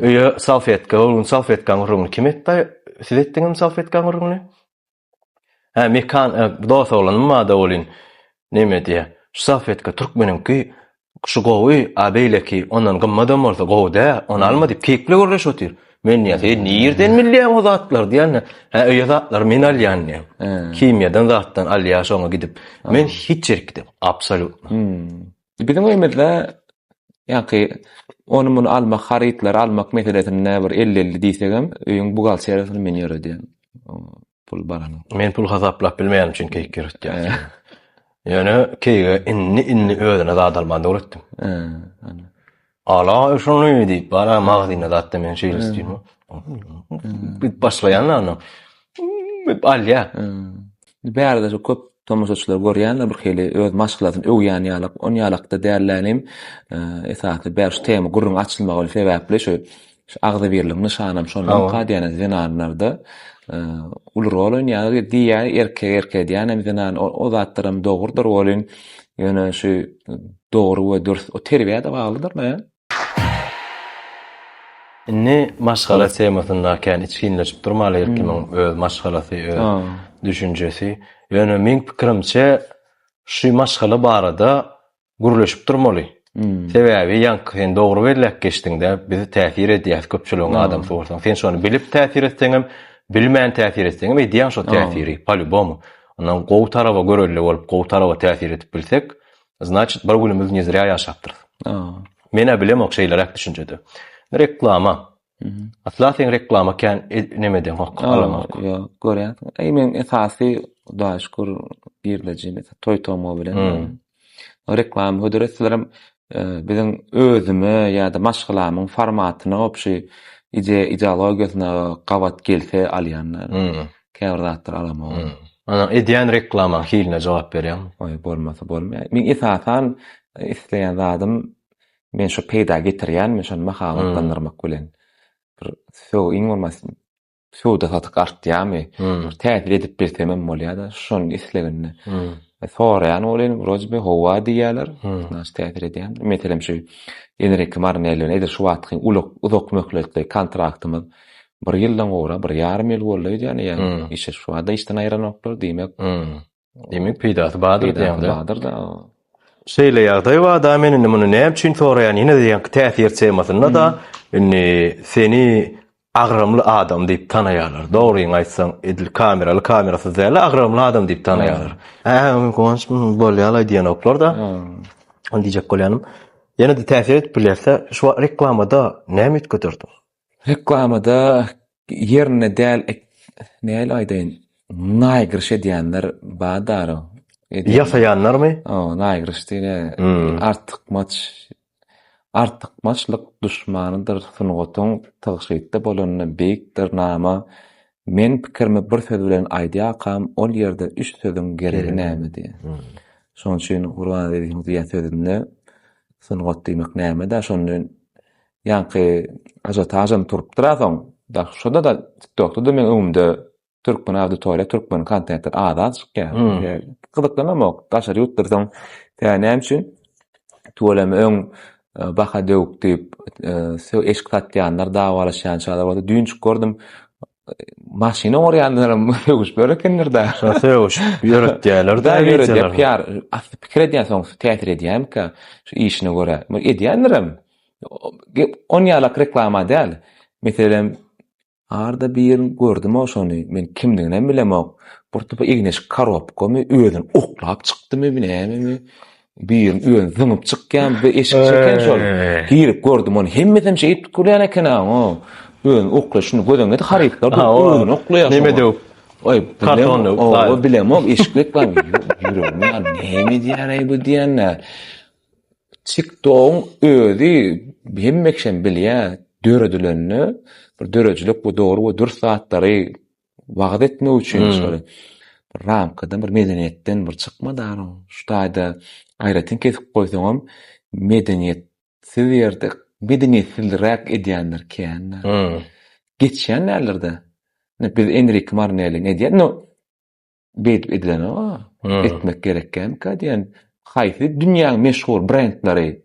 Öýe salfetka, ol gün salfetkaň gürrüňini kim etdi? Siz etdiňizmi salfetkaň gürrüňini? Hä, Mekan, e, dost oglanym barda welin, neme diýýär, şu salfetka türkmeniňki şu gowy, a beýleki ondan gymmadam bolsa gowy dä, ony alma diýip keýpli gürleşip otyr. Men diýýän, sen nirden bilýäň o zatlary diýýän. Hä, öýe zatlary men alýan diýýän. Himiýadan zatdan alýar şoňa gidip. Men hiç ýerik gidemok. Absolýutno. Biziň öýümizde ýaňky ony muny almak, harytlary almak meselesinde bir elli-elli diýsegem, öýüň buhgalteriýasyny men ýöredýän. Pul barany. Men pul hasaplap bilmeýänim üçin keýik ýöretýän. Ýöne keýige indi-indi özüne zat almany öwretdim. Ala şuny diýip, bara magazynda zatda men şeýle isleýän. Gidip başlaýan da Gidip alýar. Bärde şu köp tomaşaçylar görýänler bir hili öz maşgalasyny öwýän ýalak, on ýalakda dällänim esasy bär şu tema gürrüň açylmagy sebäpli şu şu agzybirligiň nyşanam şondan diýýän zenanlarda uly rol oýnaýar diýýär erkek erkek edýän hem zenan o zatlaram dogrudyr welin ýöne şu dogry we dürs o terbiýä-de baglydyr da. Indi maşgala temasynda kän içginleşip durmaly her kimiň öz maşgalasy öz düşünjesi. Ýöne meň pikirimçe şu maşgala barada gürleşip durmaly. Sebäbi ýaňky sen dogry belläp geçdiňdä biz täsir edýäs köpçüligiň adamsy bolsaň. Sen şony bilip täsir etseňem, bilmän täsir etseňem edýäň şo täsiri polýubomu. Ondan gowy taraba görelde bolup gowy taraba täsir edip bilsek Znaçit bir günümiz ne zrýa ýaşapdyrys. Men-ä bilemok şeýleräk düşünjede. Reklama. Asla sen reklama kän neme edeňok, alaňok. Ýok, görýänsiň. Eý, meň esasy Hudaýa şükür girdejim toý tomo bilen. Reklama hödür etselerem biziň özüme ýa-da maşgalamyň formatyna obşi ideologiýasyna gabat gelse alýanlar. Käbir zatlar alamok. Ana edýän reklamaň hiline jogap berýäňmi? Oý bolmasa bolmaýar. Meň esasan isleýän zadym men şu peýda getirýänmi şony mahabatlandyrmak bilen. Bir söw iň bolmasa söwda satyk artýarmy? Bir täsir edip bilsemem bolýar-da şonuň isleginde. Soraýan welin wroce by howwa diýýärler. Znaç täsir edýän. Meselem şu Enrique Marinelli bilen edil şu wagtky uzak möhletli kontraktymyz Bir ýyldan gowrak, bir ýarym ýyl boldy öýdýän eýýäm. Işe şu wagtda işden aýranoklar, diýmek. Diýmek peýdasy bardyr diýýäň-dä. Peýdasy bardyr-da. Şeýle ýagdaý bar-da, men indi muny näme üçin soraýan, ýene-de ýaňky täsir temasynda-da, indi seni agramly adam diýip tanaýarlar. Dogryňy aýtsaň, edil kameraly, kamerasyz däl-de, agramly adam diýip tanaýarlar. Hä, Guwanç bolýa-laý diýenoklar-da. Ony diýjek bolýanym. Ýene-de täsir edip bilýärse, şu reklamada näme üýtgederdiň? Reklamada ýerinde däl nähili aýdaýyn naýgryş edýänler bar dara. Ýasaýanlarmy? Hawa, naýgryş diýne artykmaç artykmaçlyk duşmanydyr sungatyň tygşytda bolanda beýikdir nama men pikirimi bir söz bilen aýdýarkam ol ýerde üç sözüň geregi näme diýýär. Şonuň üçin Gurban Azizowyň diýen sözünde sungat diýmek näme-dä şony Ýaňky ažiotažam turupdyr-a soň. Şonda-da TikTokda-da meň öňümde türkmen auditoriýa, türkmen kontentler az-az çykýar. Gyzyklanamok. Daşary ýurtlar soň Tä näme üçin? Tüweleme öň baha döwük diýip, eşik satýanlar dawalaşýan çaglar boldy. Düýnjük gördüm. Maşyn oňarýanlaram sögüşip ýör ekenler-dä. Şo sögüşip ýöretýärler-dä wideolary. Ýöredýär, asly pikir edýän soň täsir edýärmikä şu işine görä. Edýändirem. On ýalak reklama däl. Meselem, arda birini gördüm-ow şony, men kimdiginem bilemok. Bir topar egin-eşik korobkamy, özüni oklap çykdymy, nämemi, birini özüni zyňyp çykýan bir eşik çeken şol. Girip gördüm ony, hemmesem şeýdip gürlän eken-a, özüni oklaýar, şuny göz öňüne getir, harytlar dur, özüni oklaýar. Neme döwüp? Oý, Karton döwüp. Oý, bilemok, eşik reklama, ýüregim ýa, näme edýär-eý bu diýende. TikTogyň özi hemme kişem bilýär, döredilende bir döredijilik we dogry we dürs zatlary wagyz etmek üçin şol bir ramkadan bir medeniýetden bir çykmady ara. Şu taýda aýratyn kesip goýsaňam medeniýetsiz ýerde medeniýetsizräk edýänler kändir. Geçýän däldir-de. Biz Enrik Marnelliň edýän, no Beýdip edilenok-a. Etmek gerekkämika diýen. Haýsy dünýäň meşhur brendleri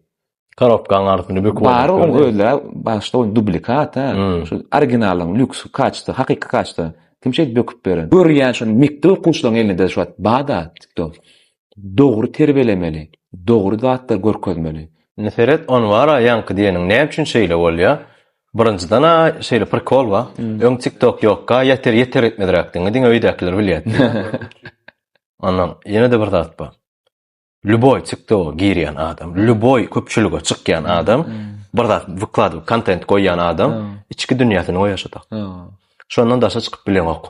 Korobkaň arsyny böküp Bary oň özleri başda ol dublikat ha. Şu originalyň lýuks kaçda, hakyky kaçda. Kim şeýdip böküp beren? Görýän şony mekdep okuwçylaryň elinde şu wagt bada TikTok. Dogry terbiýelemeli, dogry zatlar görkezmeli. Indi seret ony bara ýaňky diýeniň näme üçin şeýle bolýa? Birinjiden-ä şeýle prikol bar. Öň TikTok ýokka ýeter ýeter etmezräkdiňi diňe öýdäkiler bilýärdi. Ondan ýene-de bir zat bar. Lýuboý TikToka girýän adam, lýuboý köpçülige çykýan adam, bir zat wykladyp kontent goýýan adam içki dünýäsini goýýar şo tak. Şondan daşa çykyp bileňok.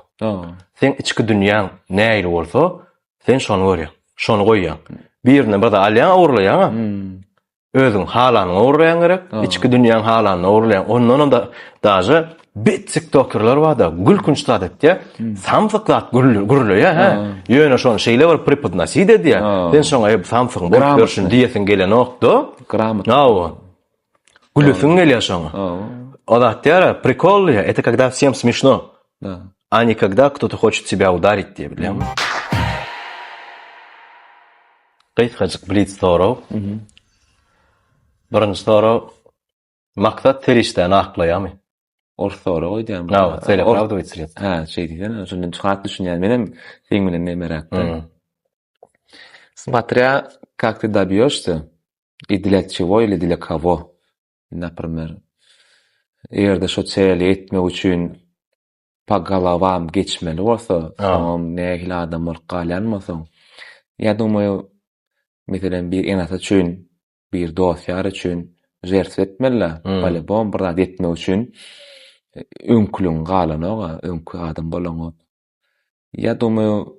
Seň içki dünýäň nähili bolsa, sen şony görýäň, şony goýýaň. Birinden bir zat alýaň, ogurlaýaň-a. Özüň halanyňy ogurlaýaň gerek, içki dünýäň halanyny ogurlaýaň. Ondanam da daže bet tiktokerler bar-da, gülkünç zat etýär. Samsyk zat gürleýär, hä. Ýöne şony şeýle bir prepodnosit edýär. Sen şoňa ey samsygyň bolup ýörşüni diýesiň gelenok-da. Gramotno. Hawa. Gülesiň gelýär şoňa. O zat diýär, prikol diýär, это когда всем смешно. А не когда кто-то хочет тебя ударить diýär, bilýäňmi? Gysgajyk blitz sorag. Birinji sorag, Maksat serişdäni aklaýarmy? Ors sorag öýdýän. Hawa, цель оправдывает средства. Hä, şeý diýsene, şondan çykat düşünýän. Menem seň bilen nemeräkde. Смотря как ты добьешься и для чего или для кого. Например, eger-de şo çeli etmek üçin pa golowam geçmeli bolsa, soňam nähili adam bolup galýan bolsaň, ýa dumаю, meselem, bir ene-ata üçin, bir dost-ýar üçin žertwa etmeli-dä, polibom bir zat etmek üçin öňküligiň galanok-a, öňki adam bolaňok. Ýa dumаю,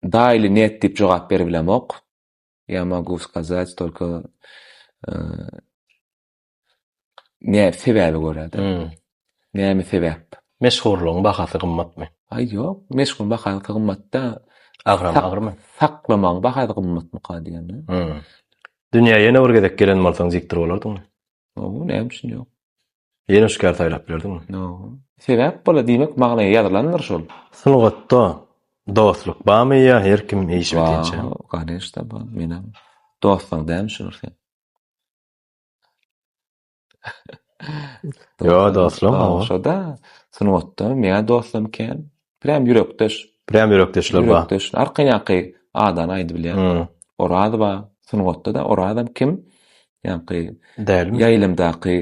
da ili net diýip jogap beribilemok. Ýa mogu skazat tolko Näme sebäbe görä-de. Näme sebäp? Meşhurlygyň bahasy gymmatmy? Aý ýok, meşhurlygyň bahasy gymmat-da. Agramy agyrmy? Saklamagyň bahasy gymmatmyka diýende. Dünýä ýene bir gezek gelen bolsaň diktor bolardyňmy? Hawa, näme üçin ýok? Ýene şu käri saýlap bilerdiňmi? Hawa. Sebäp bola diýmek magnaýa ýazylandyr şol. Sungatda dostluk barmy ýa her kim işi bitinçe? Bar, ganeşda bar. Menem dostlaň dälmi şular sen? Ýo, dostlam, hawa. Şo-da, sungatda meňä dostlam kän. Prям ýürekdeş. Prям ýürekdeşler bar. Ýürekdeş. Arkaýynky adany aýdyp bilýän. Hmm. Oraz bar. Sungatda-da Orazam kim? Ýaňky Dälmi? Ýaýlymdaky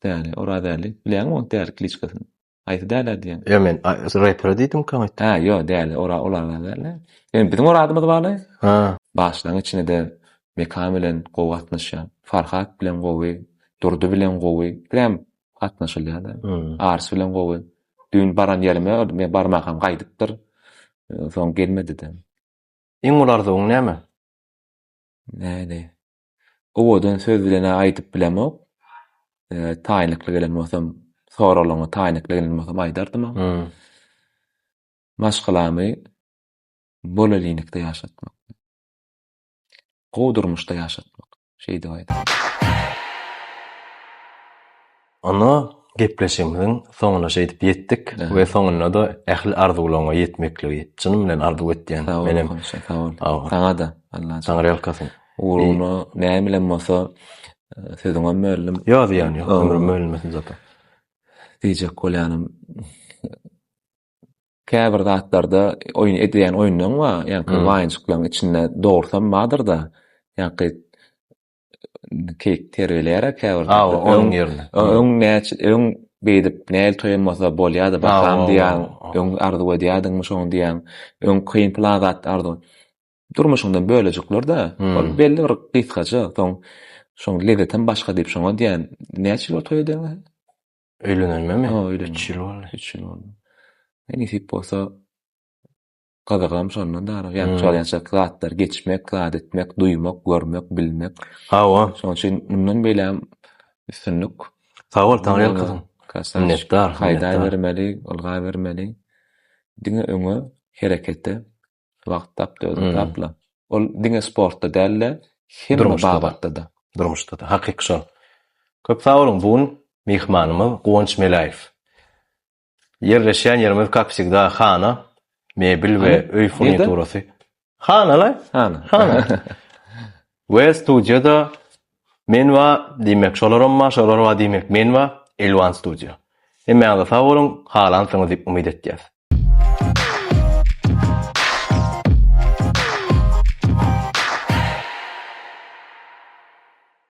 däli, Oraz däli. Bilýäňmi oň däli kliçkasyny? Haýsy dälä diýýäň? Ýo men repere diýdim kaňa. Hä, ýo däli, ora olar däli. Ýöne biziň Orazymyz barly. Hä. Başlaň içine-de Mekan bilen gowy gatnaşýan. Farhat bilen gowy, Durdy bilen gowy. Prям gatnaşylýar-da. Ars bilen gowy. Düýn baran ýerime ol men barmakam gaýdypdyr. Soň gelmedi-de. Iň uly arzuwyň näme? Näli? Owadan söz bilen-ä aýdyp bilemok. Taýynlykly gelen bolsam, soraglaryňa taýynlykly gelen bolsam aýdardym. Maşgalamy bolelinlikde ýaşatmak. Gowy durmuşda ýaşatmak. Şeýdip aýdardym. Onda gepleşigimiziň soňuna şeýdip ýetdik we soňunda-da ähli arzuwlaryňa ýetmekligi çynym bilen arzuw etýän. Sag bol, Komşy, sag bol. Saňa-da, Allajan. Taňryýalkasyn. Ugruna näme bilen bolsa sözüňem böldüm. Ýok, zyýany ýok, ömrüm bölünmesin zata. Diýjek bolýanym, käbir zatlarda oýun edýän oýunlaň bar, ýaňky waýynjyklaryň içinde dogrusam bardyr-da, ýaňky keýik terbiýeleýär-ä käbir zatlar. Hawa, onuň ýerine. Öň näçe, öň beýdip näl toýam bolsa bolýardy, basam diýýäň, öň arzuw edýärdiňmi şoňy diýýäň, öň kyn pylan zat arzuw. Durmuşyňdan bölejikler-de, ol belli bir gysgaça, soň şoň lezzetem başga diýip şoňa diýýän. Näçe ýyl boldy toý edeniňe? Öýlenenimemi? Hawa, öýlenenime. Üç ýyl boldy. Üç ýyl boldy. Nesip bolsa Gyzygam şondan dara. Ýa şol ýaşak zatlar geçmek, zat etmek, duýmak, görmek, bilmek. Hawa. Şonuň üçin mundan beýläm üstünlik. Sag bol, Taňryýalkasyn. Minnetdar. Haýdaýbermeli, ylgabermeli. Diňe öňe, herekete. Wagt tapda, özüň tapla. Ol diňe sportda däl-de, hemme babatda-da. Durmuşda-da. Hakyky şol. Köp sag boluň. Bu gün myhmanymyz Guwanç Meläýew. Ýerleşýän ýerimiz kak wsegda Hana mebel we öý furniturasy. Hana-laý. Hana. Hana. We studiýada men bar, diýmek şolaram bar, şolar bar diýmek men bar, Elwan studiýa. Hemmäňize sag boluň, halansyňyz diýip umyt etýäs.